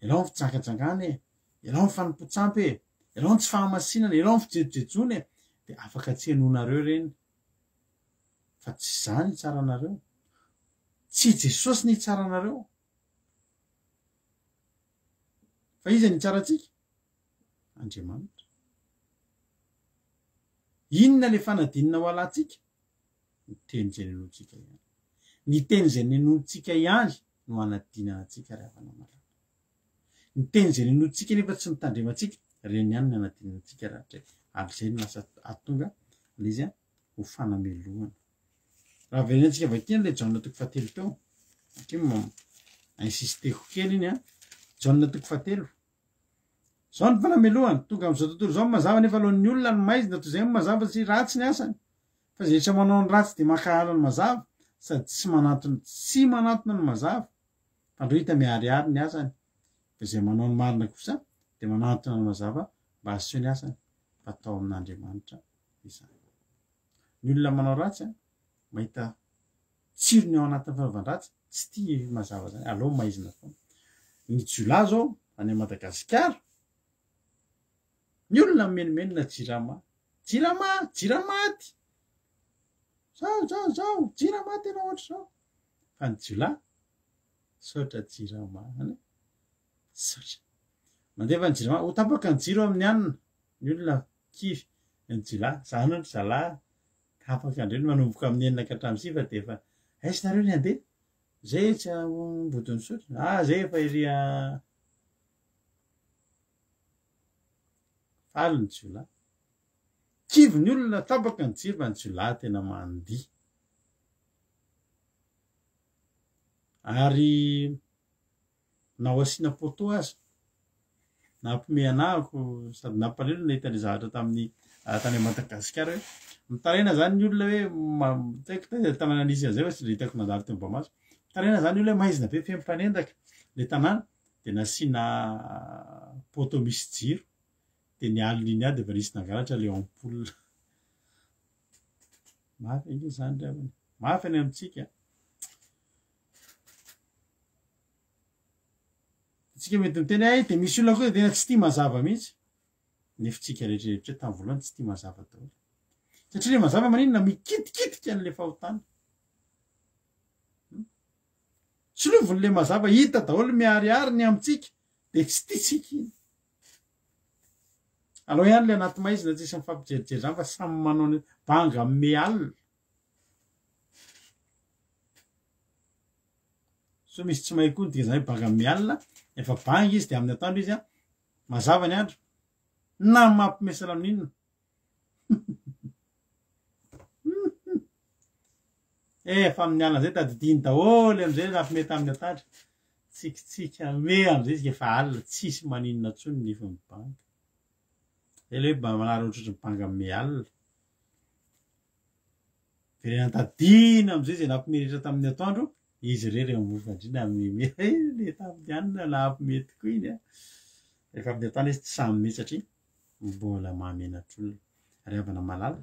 Ialao ny fijangajangana e! Ialao ny fanompoan-tsampy e! Ialao ny tsy fahamasinana, ialao ny fijejojejoana e! Dia afaka tsy henoinareo ireny. Fa tsy izaho no hitsara anareo. Tsy i Jesosy no hitsara anareo. Fa iza no hitsara antsika? Andriamanitra. Inona ilay fanadinana ho alantsika? Ny teny izay ninoantsika ihany. Ny teny izay ninoantsika ihany no hanadinana antsika ry havana malala. Ny teny izay ninoantsika nefa tsy notandremantsika, ireny ihany no hanadinana antsika rahatrizay. Ary izay no lasa hahatonga ilay izy ho fanamelohana. Raha averentsika vakiana ilay Jaona toko fahatelo teo, satria insisteko kely iny an, Jaona toko fahatelo. Izao ny fanamelohana, tonga amin'izao tontolo izao ny mazava nefa alohan'ny olona ny maizina toy izay ny mazava satria ratsy ny asany. Fa izay rehetra manao ny ratsy dia mankahala ny mazava sady tsy manantona tsy manantona ny mazava. Fandroa hita miharihary ny asany. Fa izay manao ny marina kosa dia manantona ny mazava mba haseho ny asany fa atao amin'Andriamanitra izany. Ny olona manao ratsy mahita tsirony ao anatin'ny fanaovan-dratsy, tsy tia mazava zany, aleo maizina foana. Ny jiolahy zao any Madagasikara, ny olona mimenomenona jirama, jirama, jiramaty, zao zao zao, jirama tena ohatr'izao. Fa ny jiolahy, saotra jirama, any saotra. Mandefa ny jirama, ho tapaka ny jiro amin'ny anona, ny olona kivy, ny jiolahy, zany hono ry zalahy, Tapaka indray ny manomboka amin'ny enina ka hatramin'ny sivy dia efa aiza nareo ny handeha? Zay etsy Ambodin'Isotry. Ah, zay efa ery a Faly ny jiolahy. Kivy ny olona, tapaka ny jiro fa ny jiolahy tena mandihy. Ary na ho asiana poteau aza. Nampiomehy anahako sady nampalahelo ny nahita ilay zavatra tamin'ny tany Madagasikara hoe mitaraina zany ny olona hoe tsy haiko taiza tanàna nisy an'izay fa tsy dia hitako nandalo teo Ambamaso. Mitaraina zany ny olona hoe maizina be feno mpanendaka ilay tanàna dia nasiana poteau misy jiro dia ny alin'iny ihany dia efa nisy nangalatra ilay ampoule. Mafy ange izany ry havana e. Mafy any amintsika. Tsika mety miteny hoe dia misy olona koa dia tena tsy tia mazava mihitsy. Nefa tsika rehetra rehetra tamin'ny voalohany tsy tia mazava daholo. Satria le mazava maninona mikitikitika an'le fahotana. Hmm? Tsiloviny le mazava hita daholo miharihary ny amintsika dia tsy tiantsika iny. Alao ihany le anaty maizina tsisy mifampijerijery zany fa samy manao ny banga me alina. Sao misy tsy mahay koa ny dikan'izany hoe banga mialina, efa banga izy dia amin'ny atoandro izy an, mazava ny andro, na mampimesana amin'inona. Efa amin'ny alina zay tadidiny daholo amizay nampime tamin'ny atoandro. Tsikitsiky ame amizay izy efa alina, tsisy maninona intsony ny nifin'ny banga. Zay le hoe mba manary ohatry ny banga mialina. Verenana tadidina amin'izay izay nampime rehetra tamin'ny atoandro, izy irery eo ambony fandriana mime le tamin'ny alina nampime tokoa iny a. Rehefa amin'ny atoandro izy tsy sahy mime satria mbola mahamenatr'olona. Ry havana malala,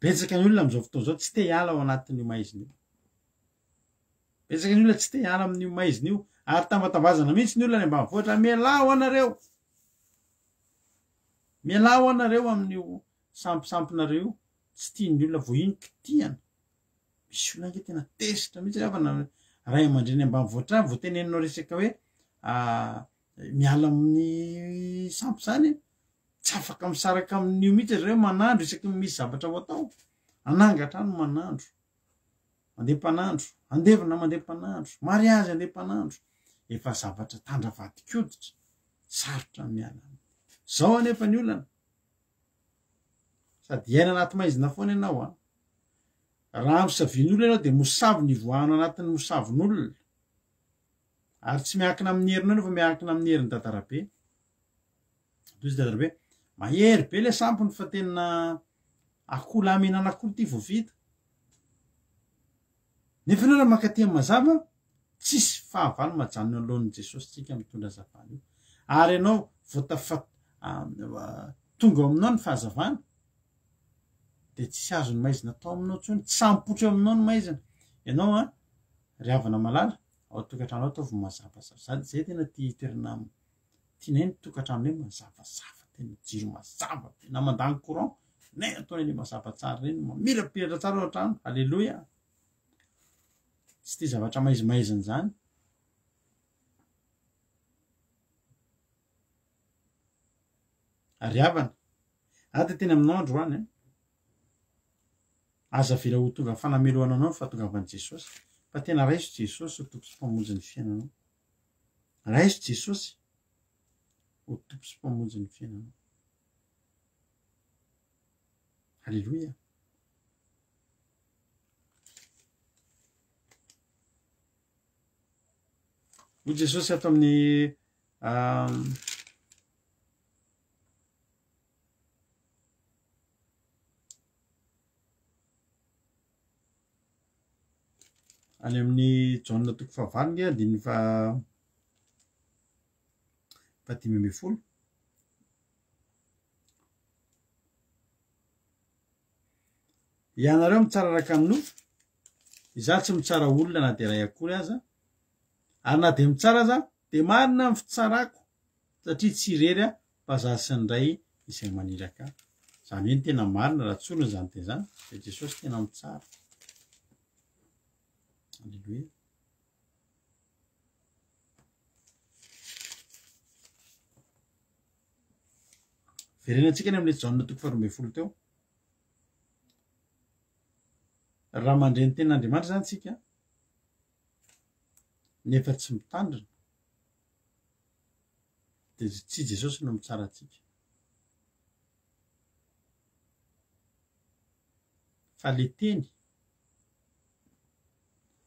betsaka ny olona amin'izao fotoana izao tsy te hiala ao anatin'io maizina io. Betsaka ny olona tsy te hiala amin'io maizina io ary tambatambazana mihitsy ny olona any ambanivohitra, mialà ho anareo. Mialà ho anareo amin'io. Sampisampinareo io, tsy tian'ny olona vao iny kitihana. Misy olona ange tena tezitra mihitsy ry havana, ray aman-dreny ambanivohitra any vao teneninao resaka hoe miala amin'ny sampy zany e, tsy afaka misaraka amin'io mihitsy ry zareo, manandro isaky ny misy zavatra ho atao, anangatra any manandro, mandeha mpanandro, andevina mandeha mpanandro, mariazy andeha mpanandro, efa zavatra tandra vadin-koditra, sarotra ny miala aminy. Zao anefa ny olana, sady hiaina anaty maizina foana ianao an, raha ampisavian'olona ianao dia mosavy ny hivoahana anatin'ny mosavin'olona, ary tsy miankina amin'ny herinao ianao fa miankina amin'ny herin'i Dadarabe. Toy izy Dadarabe, mahery be ilay sampiny fa tena akoho lahy mihinana akoho ity vao vita. Nefa ianao raha mankaty amin'ny mazava, tsisy fahavalo majanona eo anoloan'i Jesosy tsika mitondra hazavana io. Ary ianao vao tafa tonga ao aminao ny fahazavana, dia tsisy azon'ny maizina atao aminao intsony, tsy sampotra eo aminao ny maizina. Ianao an, ry havana malala, ao an-tokantrano ao ataovy mazavazava. Za zay tena tia toerana tianay ny tokantranonay mazavazava, tena jiro mazava be, na mandany courant, nay ataonay le mazava tsara ireny, mamirapiratra tsara ao an-trano, aleloia. Tsy tia zavatra maizimaizina izany. Ary havana, aho dia teny aminao androany an. Aza avela ho tonga fanamelohana anao ny fahatongavan'i Jesosy, fa tena raiso Jesosy ho Tompo sy Mpamonjy ny fiainanao. Raiso Jesosy ho Tompo sy Mpamonjy ny fiainanao. Alléluia. Hoy Jesosy ato amin'ny Any amin'ny Jaona toko fahavalo nge andininy faha fahadimy ambin'ny folo. Ianareo mitsara araka ny nofo, izaho tsy mitsara olona na dia iray akory aza, ary na dia mitsara aza dia marina ny fitsarako satria tsy irery aho fa za sy ny Ray izay maniraka ahy. Izany hoe ny tena marina raha tsorina izany teny izany dia Jesosy tena mitsara. Aleloia. Verenantsika any amin'ilay Jaona toko faharoa ambin'ny folo teo. Raha mandre ny tenin'Andriamanitra izany tsika nefa tsy mitandrina dia tsy Jesosy no mitsara antsika. Fa le teny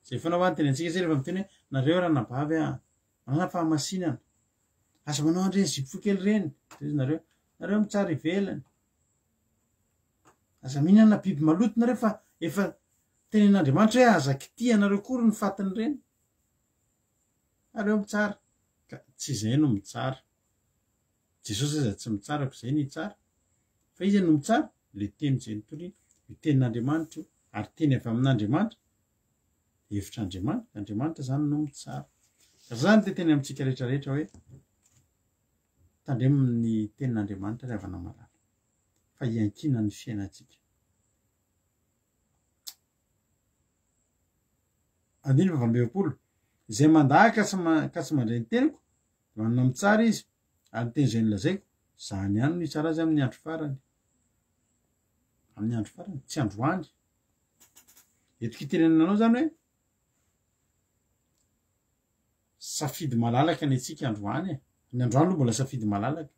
zay foana hoa ny teny antsika zay rehefa miteny hoe nareo ranabavy a, manana fahamasinana, aza manao an'ireny zipo fohy kely ireny, zay izy nareo, nareo mitsara ivelany, aza mihinana biby maloto nareo fa efa tenenin'Andriamanitra hoe aza kitihanareo akory ny fatin'ireny. Nareo mitsara. Ka tsy izay no mitsara. Jesosy aza tsy mitsara ko izay no hitsara. Fa iza no mitsara? Le teny izay notorina. Io tenin'Andriamanitra io. Ary teny avy amin'Andriamanitra. Hevitr'Andriamanitra. Andriamanitra izany no mitsara. Ka zany te teny amintsika rehetra rehetra hoe tandremo ny tenin'Andriamanitra ry havana malala. Fa iankinan'ny fiainantsika. Andininy fahavalo amby efapolo, Izay mandà ka tsy ka tsy mandray ny teniko, dia manana mitsara izy, ary ny teny izay nolazaiko, izany ihany no hitsara azy amin'ny andro farany. Amin'ny andro farany, tsy androany. Eto kitenenana anao izany hoe, safidy malalaka ny antsika androany e. Ny androany aloha mbola safidy malalaka.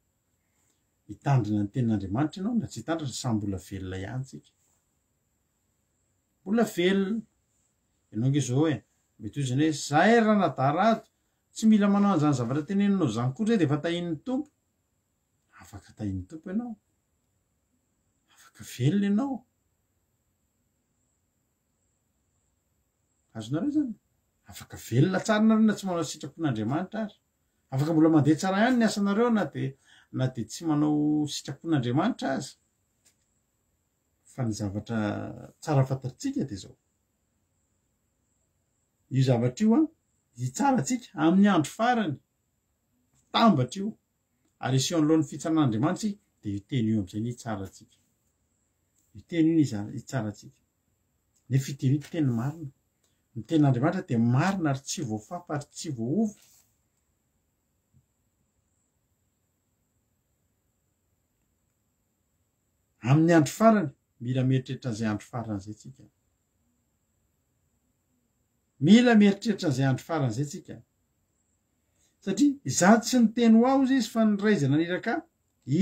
Hitandrina ny tenin'Andriamanitra ianao na tsy hitandrina, samy mbola velona ihany tsika. Mbola velona. Ianao ange zao e, mety ho izany hoe zahay ry ranadahy Rado, tsy mila manao an'izany zavatra teneninao izany koa re dia efa tahian'ny Tompo. Afaka tahian'ny Tompo ianao. Afaka velona ianao. Azonareo izany? Afaka velona tsara nareo na tsy manao sitrapon'Andriamanitra ary. Afaka mbola mandeha tsara ihany ny asanareo na dia na dia tsy manao sitrapon'Andriamanitra aza. Fa ny zavatra tsara fantatsika dia izao, io zavatra io an, hitsara antsika amin'ny andro farany, tambatra io, ary hiseho anoloan'ny fitsaran'Andriamanitra isika, dia io teny io amin'izay no hitsara antsika. Io teny io no hitsara antsika. Nefa io teny io teny marina. Ny tenin'Andriamanitra dia marina ary tsy voafafa ary tsy voaova. Amin'ny andro farany, mila mieritreritra an'izay andro farany izay tsika. Mila mieritreritra an'izay andro farany izay tsika. Satria izaho tsy niteny ho ahy hozy izy fa ny Ray izay naniraka ahy,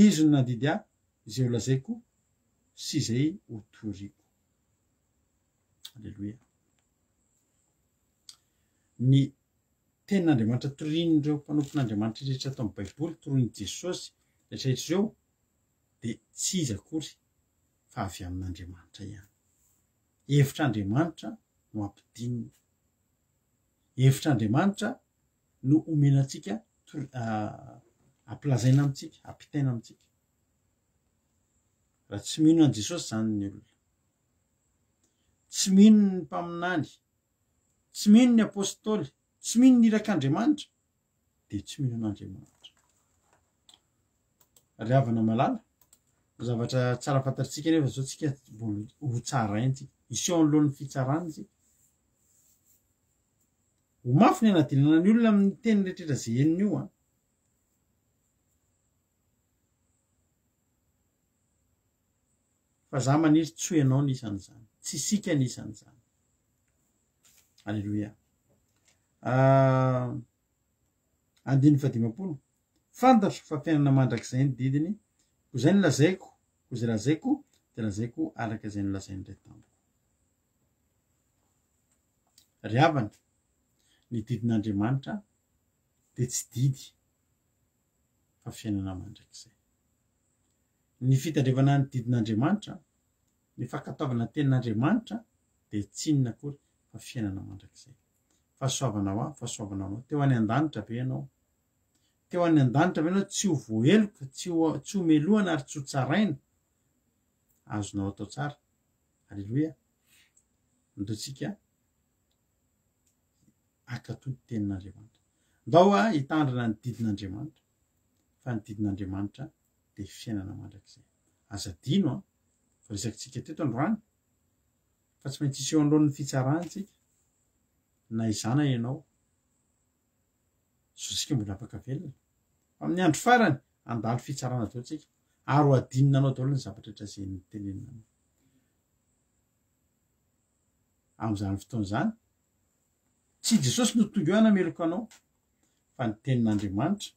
izy no nandidy ahy izay ho lazaiko sy izay ho toriko. Aleloia. Ny tenin'Andriamanitra torian'ireo mpanompon'Andriamanitra rehetra ato amin'ny Baiboly, torian'i Jesosy rehetra rehetra ireo, dia tsy iza akory fa avy amin'Andriamanitra ihany. Hevitr'Andriamanitra no ampidinina. Hevitr'Andriamanitra no omena antsika, ampilazaina amintsika, ampitaina amintsika. Raha tsy mino an'i Jesosy izany ny olona, tsy mino ny mpaminany, tsy mino ny apostoly, tsy mino ny irak'Andriamanitra, dia tsy mino an'Andriamanitra. Ry havana malala, zavatra tsara fantatsika nefa zao tsika mbola ho tsaraintsika, hiseho anoloan'ny fitsarana isika. Ho mafy ny hanadinana ny olona amin'ny teny rehetra izay henony io an. Fa za maniry tsy ho ianao ny isan'izany, tsy isika ny isan'izany. Aleloia. Ah, andininy fahadimampolo. Fantatro fa fiainana mandrakizay ny didiny, koa izay no lazaiko, koa izay lazaiko dia lazaiko araka izay nolazain'ny Ray tamiko. Ry havana, ny didin'Andriamanitra dia tsy didy fa fiainana mandrakizay. Ny fitandremana ny didin'Andriamanitra, ny fankatoavana ny tenin'Andriamanitra dia tsy inona akory fa fiainana mandrakizay. Fahasoavana ho ahy, fahasoavana ho anao. Teo any an-danitra ve ianao? Teo any an-danitra ve ianao tsy ho voaheloka, tsy ho tsy ho melohana ary tsy ho tsaraina? Azonao atao tsara. Aleloia. Ndao tsika hankatò ny tenin'Andriamanitra. Ndao hitandrina ny didin'Andriamanitra, fa ny didin'Andriamanitra dia fiainana mandrakizay. Aza adino an, voaresakitsika teto androany, fa tsy maintsy hiseho anoloan'ny fitsarana isika, na izaho na ianao. Zao isika mbola afaka velona. Fa amin'ny andro farany, handalo fitsarana daholo isika, ary ho adinina anao daholo ny zavatra rehetra izay notenenina anao. Amin'izany fotoana izany, tsy Jesosy no tonga eo hanameloka anao, fa ny tenin'Andriamanitra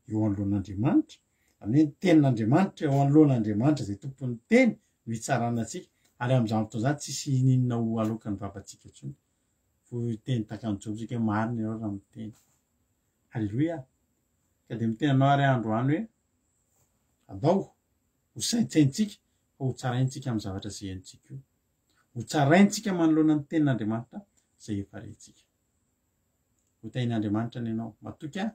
eo anoloan'Andriamanitra, izany hoe ny tenin'Andriamanitra eo anoloan'Andriamanitra izay tompon'ny teny no hitsarana antsika, ary amin'izany fotoana izany tsisy ininona ho alokan'ny vavantsika intsony. Vao hiteny tahaka an'i Joba isika hoe marina ianao raha miteny. Haleloia! Ka dia miteny anao ary aho androany hoe andao ho saintsaintsika fa ho tsaraintsika amin'ny zavatra izay henontsika io. Ho tsaraintsika manoloana ny tenin'Andriamanitra izay efa rentsika. Ho tahian'Andriamanitra anie ianao. Matoky aho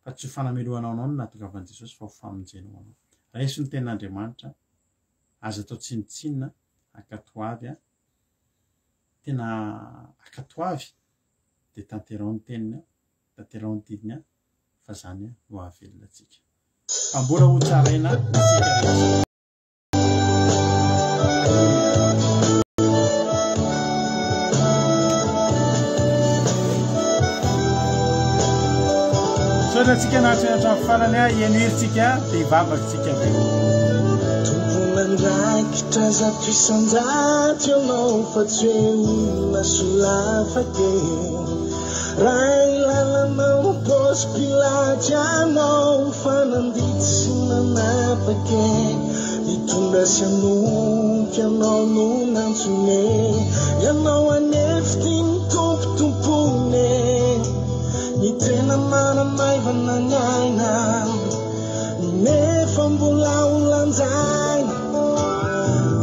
fa tsy ho fanamelohana anao no nahatongavan'i Jesosy fa ho famonjena ho anao. Raiso ny tenin'Andriamanitra, aza atao tsinontsinona, ankatoavy, tena ankatoavy dia tanteraho ny teniny, tanteraho ny didiny fa zany no hahavelona antsika. Fa mbola ho tsaraina isika rehetra. Misaotra antsika nahatratra hatramin'ny farany a, henoirintsika dia hivavaka isika avy eo. Tompon'andraikitra 100% ianao fa tsy hoe olona solafaka e. Ray lalanao Paosy Pilaty anao fa nandidy sy nanapaka e. Nitondra sy hanompo ianao no nantsoina e. Ianao anefa tian'ny Tompo tompoina e. Ny tena manamaivana ny aina nefa mbola ho lanjaina.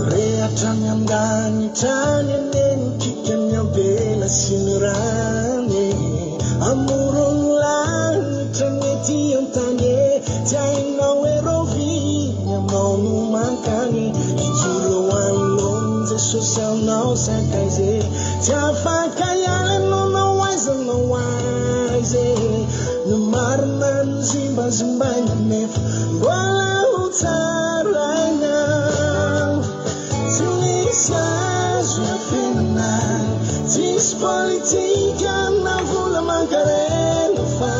Re hatrany an-danitra any anie ny kikan'ny ampela sy ny rany e. Amoron'ny lanitra ny ety an-tany e. Tsy hainao hoe raoviana ianao no mankany. Hijoro eo anoloan'i Jesosy anao sakaiza e. Tsy afaka hiala ianao na ho aiza na ho aiza e. Ny marina nozimbazimbaina nefa mbola ho tsaraina. misy azo iafenana, tsisy politika na vola aman-karena fa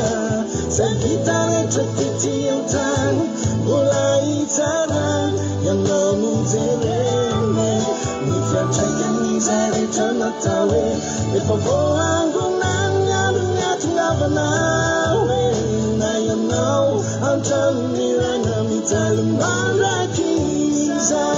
zay vita rehetra tety an-tany mbola hitsarana, ianao no jerena ny fiantraikan'izay rehetra natao e, efa voaangona ny andro niatongavanao e, na ianao an-tranon'ny ray na mijaly mandrakizay.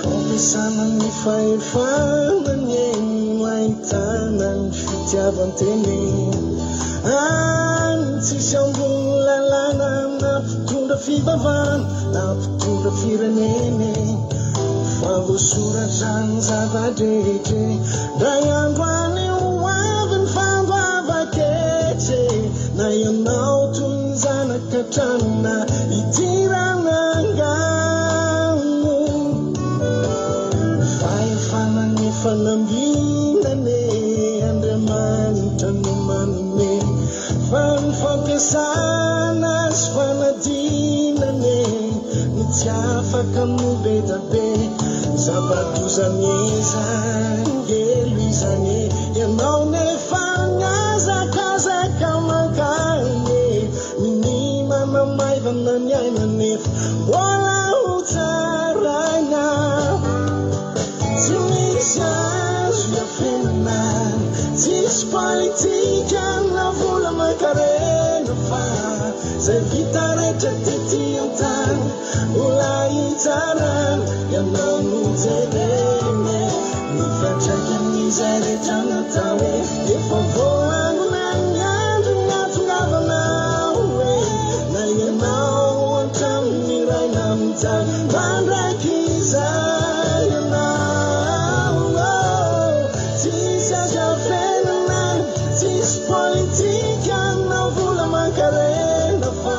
Fampiasana ny fahefana anie no ahitana ny fitiavan-tena e. Any tsisy ambony lalàna na mpitondra fivavahana na mpitondra firenena e. Fa voasoratra ny zava-drehetra e. Ndray andro any ho avy ny fandoavan-ketra e. Na ianao toy ny zanaka trano na idirana angano. Fahefana ny fanambinana e, Andriamanitra no manome. Fa ny fampiasana sy fanadinana e, no tsy afaka no be dia be. Zava-doza anie izany, helo izany e, ianao nefa mihazakazaka mankany e. Minia manamaivana ny aina nefa mbola ho tsaraina. Tsy misy azo iafenana, tsisy politika na vola aman-karena fa zay vita rehetra tety an-tany mbola hitsarana, ianao no jerena e. Ny fiantraikan'izay rehetra natao e, efa voaangona ny andro niatongavanao e, na ianao hatramin'ny ray na mijaly mandrakizay ianao. Tsisy azo afenina, tsisy politika na vola aman-karena fa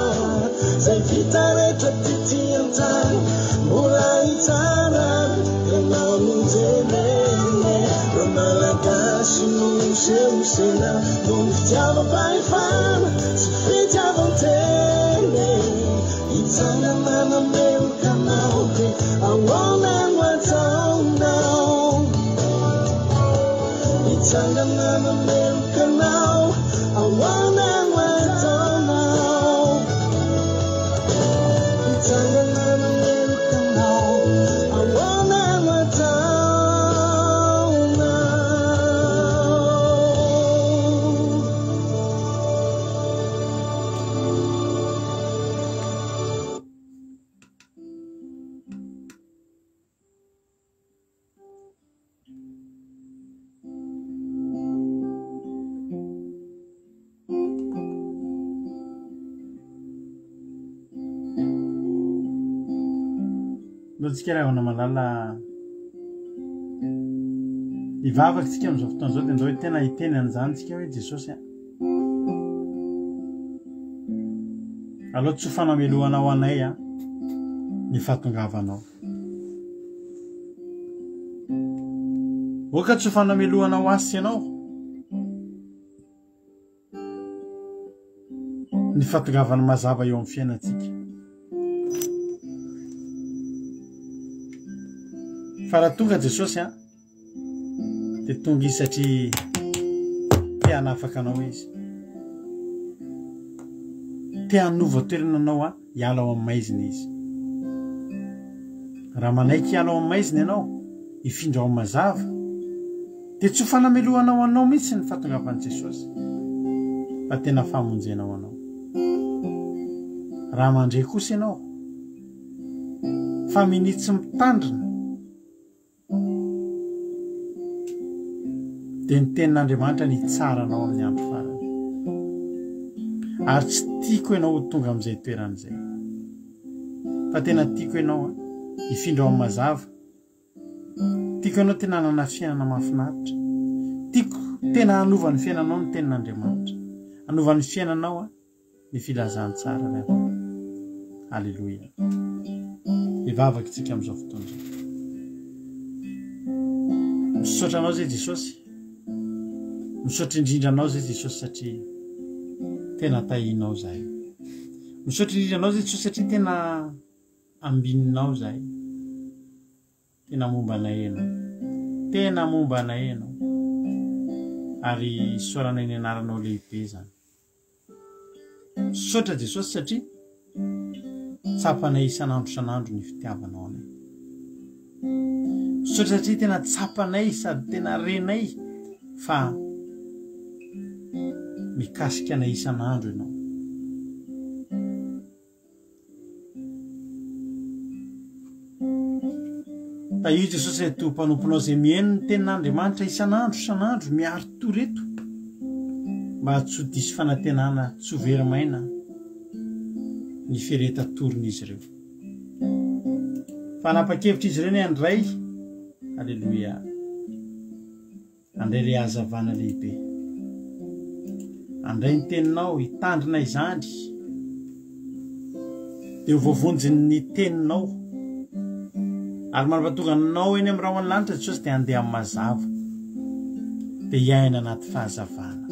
zay vita rehetra tety an-tany mbola hitsarana, ianao no jerena e. Reo Malagasy no sehosena noho ny fitiavam-pahefana sy fitiavan-tena e. Hitsangana nameloka anao dia ahoana no ataonao? Hitsangana nameloka anao, ahoana no ataonao? Hitsangana nameloka anao, ahoana no ataonao? Ndao tsika ry havana malala hivavaka tsika amin'izao fotoana izao dia ndao tena hiteny an'izany tsika hoe Jesosy a. Aleo tsy ho fanamelohana ho anay a ny fahatongavanao. Oka tsy ho fanamelohana ho ahy sy ianao ny fahatongavany mazava eo amin'ny fiainantsika. Fa raha tonga Jesosy a, dia tonga izy satria te hanafaka anao izy. Te hanova toerana anao a, hiala ao amin'ny maizina izy. Raha manaiky hiala ao amin'ny maizina ianao, hifindra ao amin'ny mazava, dia tsy ho fanamelohana ho anao mihitsy ny fahatongavan'i Jesosy, fa tena famonjena ho anao. Raha mandre kosa ianao fa minia tsy mitandrina, dia ny tenin'Andriamanitra ny hitsara anao amin'ny andro farany. Ary tsy tiako ianao ho tonga amin'izay toerana izay. Fa tena tiako ianao hifindra ao amin'ny mazava. Tiako ianao tena hanana fiainana mahafinaritra. Tiako tena hanova ny fiainanao ny tenin'Andriamanitra. Hanova ny fiainanao ny filazantsara ry havana. Aleloia. Hivavaka isika amin'izao fotoana izao. Misaotra anao izay Jesosy. Misaotra indrindra anao izay Jesosy satria tena tahinao izahay. Misaotra indrindra anao izay Jesosy satria tena ambininao izahay. Tena momba anay ianao. Tena momba anay ianao. Ary isaoranay ny anaranao lehibe izany. Misaotra Jesosy satria tsapanay isan'andro isan'andro ny fitiavanao anay. Misaotra satria tena tsapanay sady tena renay fa mikasika anay isan'andro ianao. Tahio Jesosy ireto mpanomponao izay mihaino ny tenin'Andriamanitra isan'andro isan'andro miari-tory eto mba tsy ho diso fanantenana tsy ho very maina ny firehetan-torin'izy ireo. Fa hanapa-kevitra izy ireo ny handray, Aleloia. Andray ilay hazavana lehibe. Andray ny teninao, hitandrina izany. Dia ho voavonjin'ny teninao. Ary manapa-tonga anao eny amin'ny rahon'ny lanitra Jesosy dia handeha amin'ny mazava. Dia hiaina anaty fahazavana.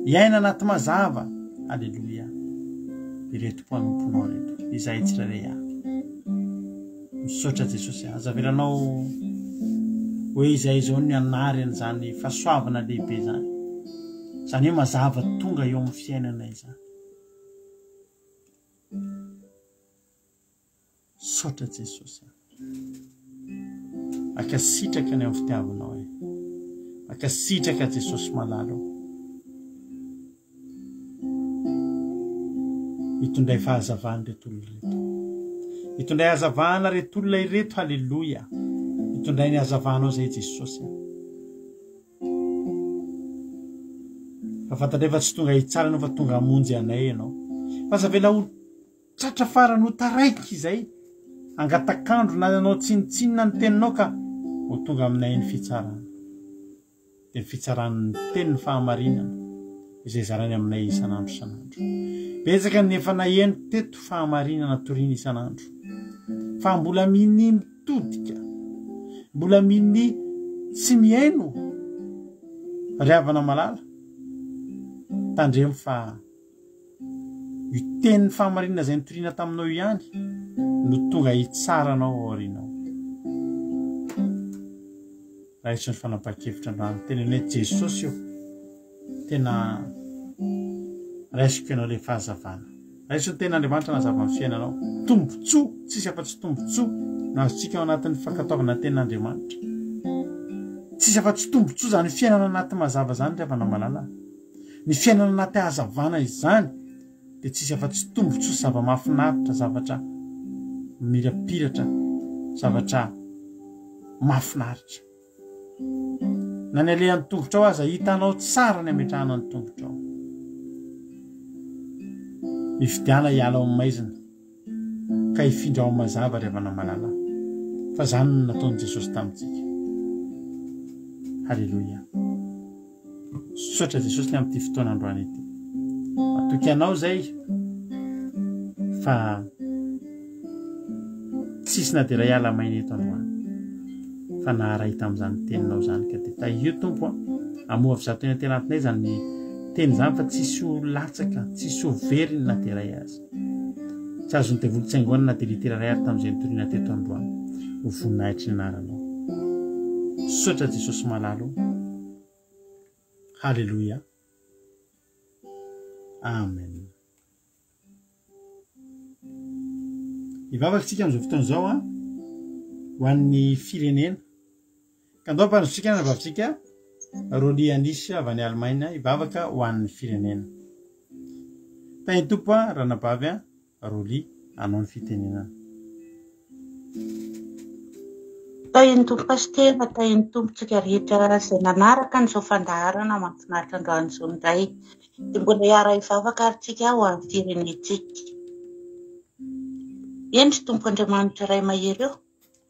Hiaina anaty mazava. Aleloia. Ireto mpanomponao ireto. Izahay tsirairay avy. Misaotra Jesosy a. Aza avelanao hoe izay izao ny hanary an'izany fahasoavana lehibe izany. Izany hoe mazava tonga eo amin'ny fiainana izany. Misaotra Jesosy a. Mankasitraka ny amin'ny fitiavanao e. Mankasitraka Jesosy malala o. Itondray fahazavana ireto olona ireto. Itondray hazavana ireto olona ireto, haleloia. Itondray ny hazavanao izay Jesosy. Fa fantatray fa tsy tonga hitsara ianao fa tonga hamonjy anay ianao. Fa aza avela ho tratra farany ho taraiky izay angatak'andro na nanao tsinontsinona ny teninao ka ho tonga aminay ny fitsarana. dia ny fitsaran'ny tenin'ny fahamarinana izay zarainy aminay isan'andro isan'andro. Betsaka ny efa naheno teto fahamarinana toriana isan'andro fa mbola minia mitodika, mbola minia tsy mihaino. Ry havana malala, tandremo fa Io tenin'ny fahamarinana izay nitoriana taminao io ihany no tonga hitsara anao ao aorianao. Raiso ny fanapahan-kevitra androany. Teneno hoe Jesosy ô, tena raisiko ianao ilay fahazavana. Raiso ny tenin'Andriamanitra hanazava ny fiainanao. Tombontsoa, tsisy afa-tsy tombontsoa no azontsika ao anatin'ny fankatoavana ny tenin'Andriamanitra. Tsisy afa-tsy tombontsoa izany fiainana anaty mazava izany ry havana malala. Ny fiainana anaty hazavana izany dia tsisy afa-tsy tombontsoa sy zava-mahafinaritra, zavatra mamirapiratra, zavatra mahafinaritra. Na ny alehan'ny tongotrao aza hitanao tsara ny ametrahana ny tongotrao. Mifidiana hiala ao amin'ny maizina ka hifindra ao amin'ny mazava ry havana malala fa izany no nataon'i Jesosy tamintsika. Haleloia. Misaotra Jesosy ny amin'ity fotoana androany ity. Matoky anao izay fa tsisy na dia iray ala maina eto androany fa naharay tamin'izany teninao izany ka dia tahio Tompo a amoa avy zato eny an-tenatinay izany teny izany fa tsisy ho latsaka tsisy ho very na dia iray aza tsy azon'ny devoly tsaingoana na dia litera iray ary tamin'izay nitoriana teto androany ho voninahitry ny anaranao misaotra Jesosy malala o Haleloia. Amen. Hivavaka isika amin'izao fotoana izao a ho an'ny firenena. Ka andao ampandrosotsika ny anabavintsika Rolly Anisha avy any Allemagne hivavaka ho an'ny firenena. Tahin'ny Tompo a ranabavy a Rolly hanao ny fitenenana. Tahin'ny Tompo Pasitera, tahin'ny Tompo tsika rehetra izay nanaraka an'izao fandaharana mahafinaritra androany izao indray. Dia mbola hiara-hivavaka ary tsika ho an'ny firenentsika. Eny ry Tompo Andriamanitra Ray mahery ô,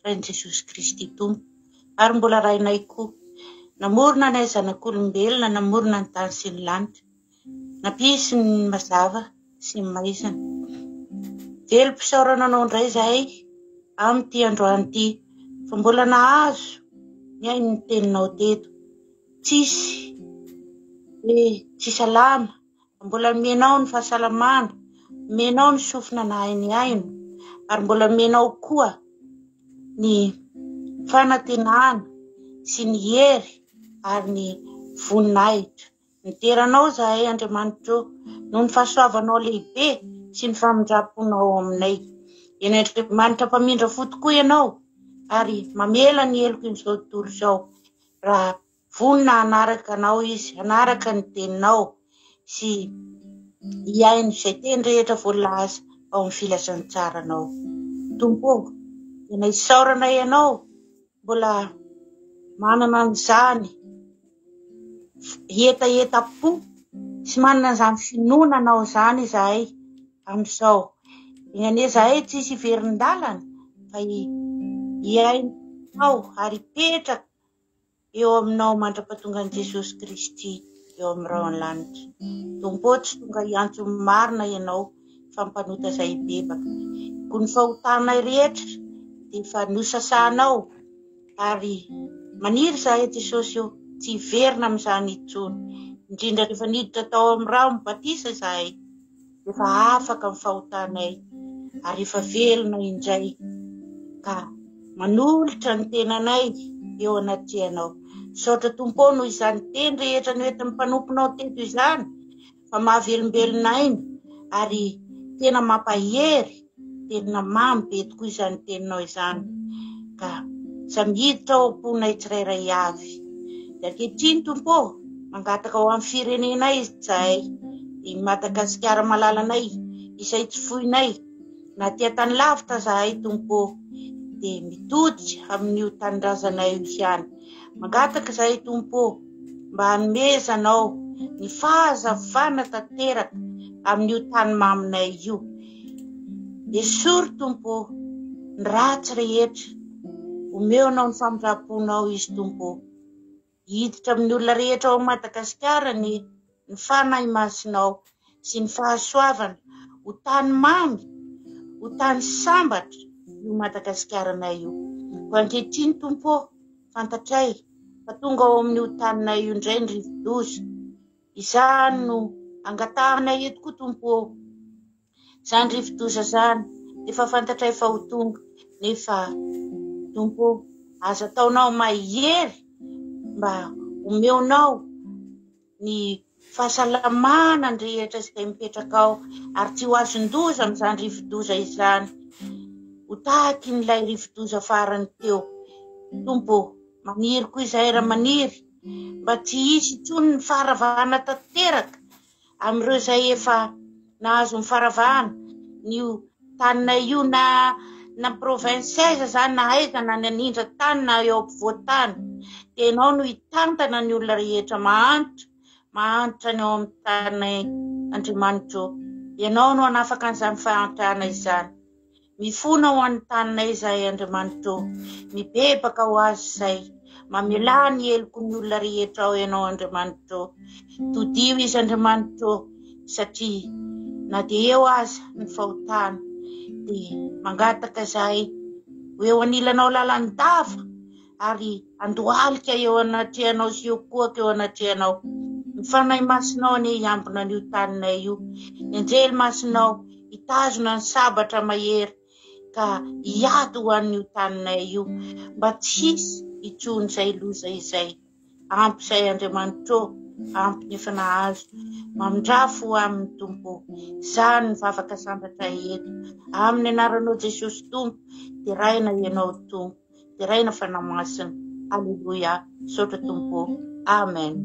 Rain'i Jesosy Kristy Tompo, ary mbola Rainay koa. Namorona anay zanak'olombelona, namorona ny tany sy ny lanitra. Nampisy ny mazava sy ny maizina. Velom-pisaorana anao indray izahay. amin'ity androany ity fa mbola nahazo nihaino ny teninao teto. Tsisy hoe tsy salama fa mbola nomenao ny fahasalamana, nomenao ny sofina nahay nihaino ary mbola nomenao koa ny fanantenana sy ny hery ary ny voninahitra. Midera Anao izahay, Andriamanitra ô, noho ny fahasoavanao lehibe sy ny famindram-ponao ao aminay. Eny Andriamanitra mpamindra fo tokoa Ianao ary mamela ny helokin'izao tontolo izao raha vonona hanaraka Anao izy, hanaraka ny teninao sy hihaino izay teny rehetra voalaza ao amin'ny filazantsaranao. Tompo ô, tena isaoranay Ianao mbola manana an'izany hetahetam-po sy manana an'izany finoana anao izany izahay amin'izao. Eny anie izahay tsy hisy hiverin-dalana fa hihaino anao ary hipetraka eo aminao mandra-pahatongan'i Jesosy Kristy eo amin'ny rahon'ny lanitra. Tompo ô, tsy tonga hiantso ny marina ianao fa mpanota izay hibebaka. Koa ny fahotanay rehetra dia efa nosasanao ary maniry izahay Jesosy ô, tsy hiverina amin'izany intsony. Indrindra rehefa niditra tao amin'ny rahon'ny batisa izahay. Efa afaka ny fahotanay ary efa velona indray ka manolotra ny tenanay eo anatrehanao. Misaotra Tompo ô noho izany teny rehetra noentin'ny mpanomponao teto izany fa mahavelombelona aina ary tena mampahery, tena mamy be tokoa izany teninao izany ka samy hiditra ao am-ponay tsirairay avy. Dia ankehitriny Tompo ô, mangataka ho an'ny firenenay izahay, i Madagasikara malalanay, izay tsy foinay, na aty an-tany lavitra zahay Tompo ô, dia mitodika amin'io tanindrazanay io ihany. Mangataka izahay Tompo ô, mba hanomezanao ny fahazavana tanteraka amin'io tany maminay io. Esory Tompo ô, ny ratsy rehetra, omeo anao ny famindram-ponao izy Tompo ô. Hiditra amin'ny olona rehetra ao Madagasikara anie ny Fanahy Masinao sy ny fahasoavana ho tany mamy, ho tany sambatra io Madagasikaranay io. Koa ankehitriny Tompo ô, fantatray fa tonga ao amin'io taninay io indray ny rivodoza. Izany no angatahanay eto koa Tompo ô. Izany rivodoza izany efa fantatray fa ho tonga, nefa Tompo ô, aza ataonao mahery mba omeonao ny fahasalamana ny rehetra izay mipetraka ao ary tsy ho azon-doza amin'izany rivodoza izany, ho tahaky ny ilay rivodoza farany teo. Tompo ô, maniry koa izahay raha maniry mba tsy hisy intsony ny faharavana tanteraka amin'ireo izay efa nahazo ny faravana n'io taninay io na na province aiza zany na aiza na ny anindra tany na eo ampovoan-tany dia ianao no hitantana ny olona rehetra mahantra mahantra ny ao amin'ny taninay Andriamanitro ianao no hanafaka an'izany fahantrana izany Mifona ho an'ny taninay izahay Andriamanitra ô, mibebaka ho azy izay, mamelà ny heloky ny olona rehetra ao Ianao Andriamanitra ô, todiho izy Andriamanitra ô, satria na dia eo aza ny fahotana dia mangataka izahay ho eo anilanao lalandava ary handohalika eo anatrehanao sy hiokoaka eo anatrehanao. Ny Fanahy Masinao anie hiambina an'io taninay io. Ny Anjely Masinao hitazona ny sabatra mahery ka hiady ho an'io taninay io, mba tsy hisy intsony izay loza izay. Ampy izay Andriamanitra ô, ampy ny efa nahazo. Mamindrà fo aminy Tompo ô. Izany ny vavaka santratray eto. Amin'ny anaranao Jesosy Tompo, deraina Ianao Tompo. Deraina Fanahy Masina. Aleloia. Misaotra Tompo ô. Amen.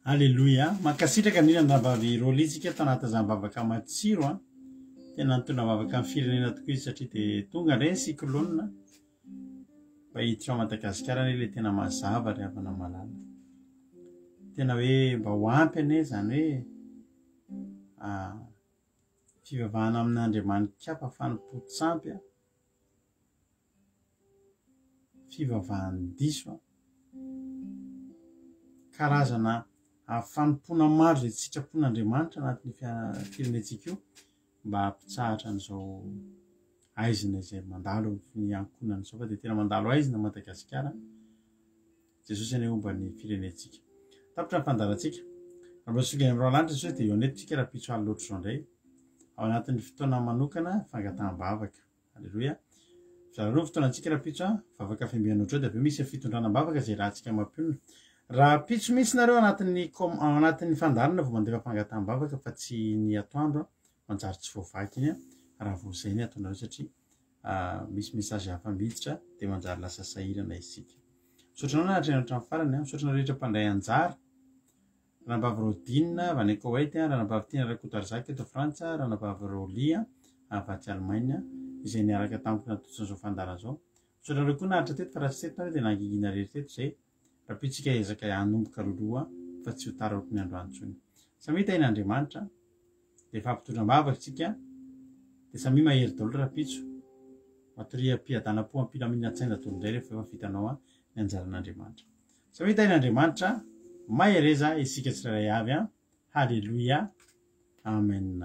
Aleloia. Mankasitraka indrindra ny rahavavy Rolly tsika tao anatin'izany vavaka matsiro a. Tena nitondra vavaka ny firenena tokoa izy satria dia tonga indray ny cyclone. Mba hiditra ao Madagasikara anie ilay tena mazava ry havana malala. Tena hoe mba ho ampy anie izany hoe Fivavahana amin'Andriamani-kafa fanompoan-tsampy, fivavahan-diso, karazana fanompoana maro izay tsy sitrapon'Andriamanitra anatin'ny firenentsika io mba hampitsahatra an'izao aizina izay mandalo ny ankohonana izao fa dia tena mandalo aizina Madagasikara. Jesosy anie homba ny firenentsika. Tapitra ny fandaharantsika. Raha mbola tsy tonga any amin'ny Roi lanitra Jesosy dia eo an'eto tsika rahampitso alina ohatr'izao indray. Ao anatin'ny fotoana manokana fangataham-bavaka. Aleloia. Mizara roa ny fotoanantsika rahampitso a. Vavaka fiambenana ohatr'izao dia avy eo misy ny fitondrana am-bavaka izay rahantsika mampionona. Rahampitso mihitsy nareo anatin'ny com ao anatin'ny fandaharana vao mandefa fangataham-bavaka fa tsy ny atoandro a. Manjary tsy voavaky iny a. Raha vao izay ny ataonareo satria misy message hafa miditra dia manjary lasa sahirana isika. Misaotra anao nahatrehana hatramin'ny farany a. Misaotra anareo rehetra mpandray anjara. Ranabavy Rodine avy any Koweït, Ranabavy Tiana Rakotoarizaka eto Frantsa, Ranabavy Rolly avy atsy Allemagne izay niaraka tamiko natontosa an'izao fandaharana izao. Misaotra anareo koa naharitra teto fa raha tsy teto nareo dia nangingina irery teto izay. Rahampitso hiezaka hanomboka loloha fa tsy ho tara ohatry ny androany intsony. Samia tahin'Andriamanitra dia hifampitondra am-bavaka isika dia samia mahery daholo rahampitso. Matoria am-piadanam-po am-pilaminan-tsaina daholo indray rehefa efa vitanao ny anjaran'Andriamanitra. Samia tahin'Andriamanitra, mahereza isika tsirairay avy an! Haleloia! Amen.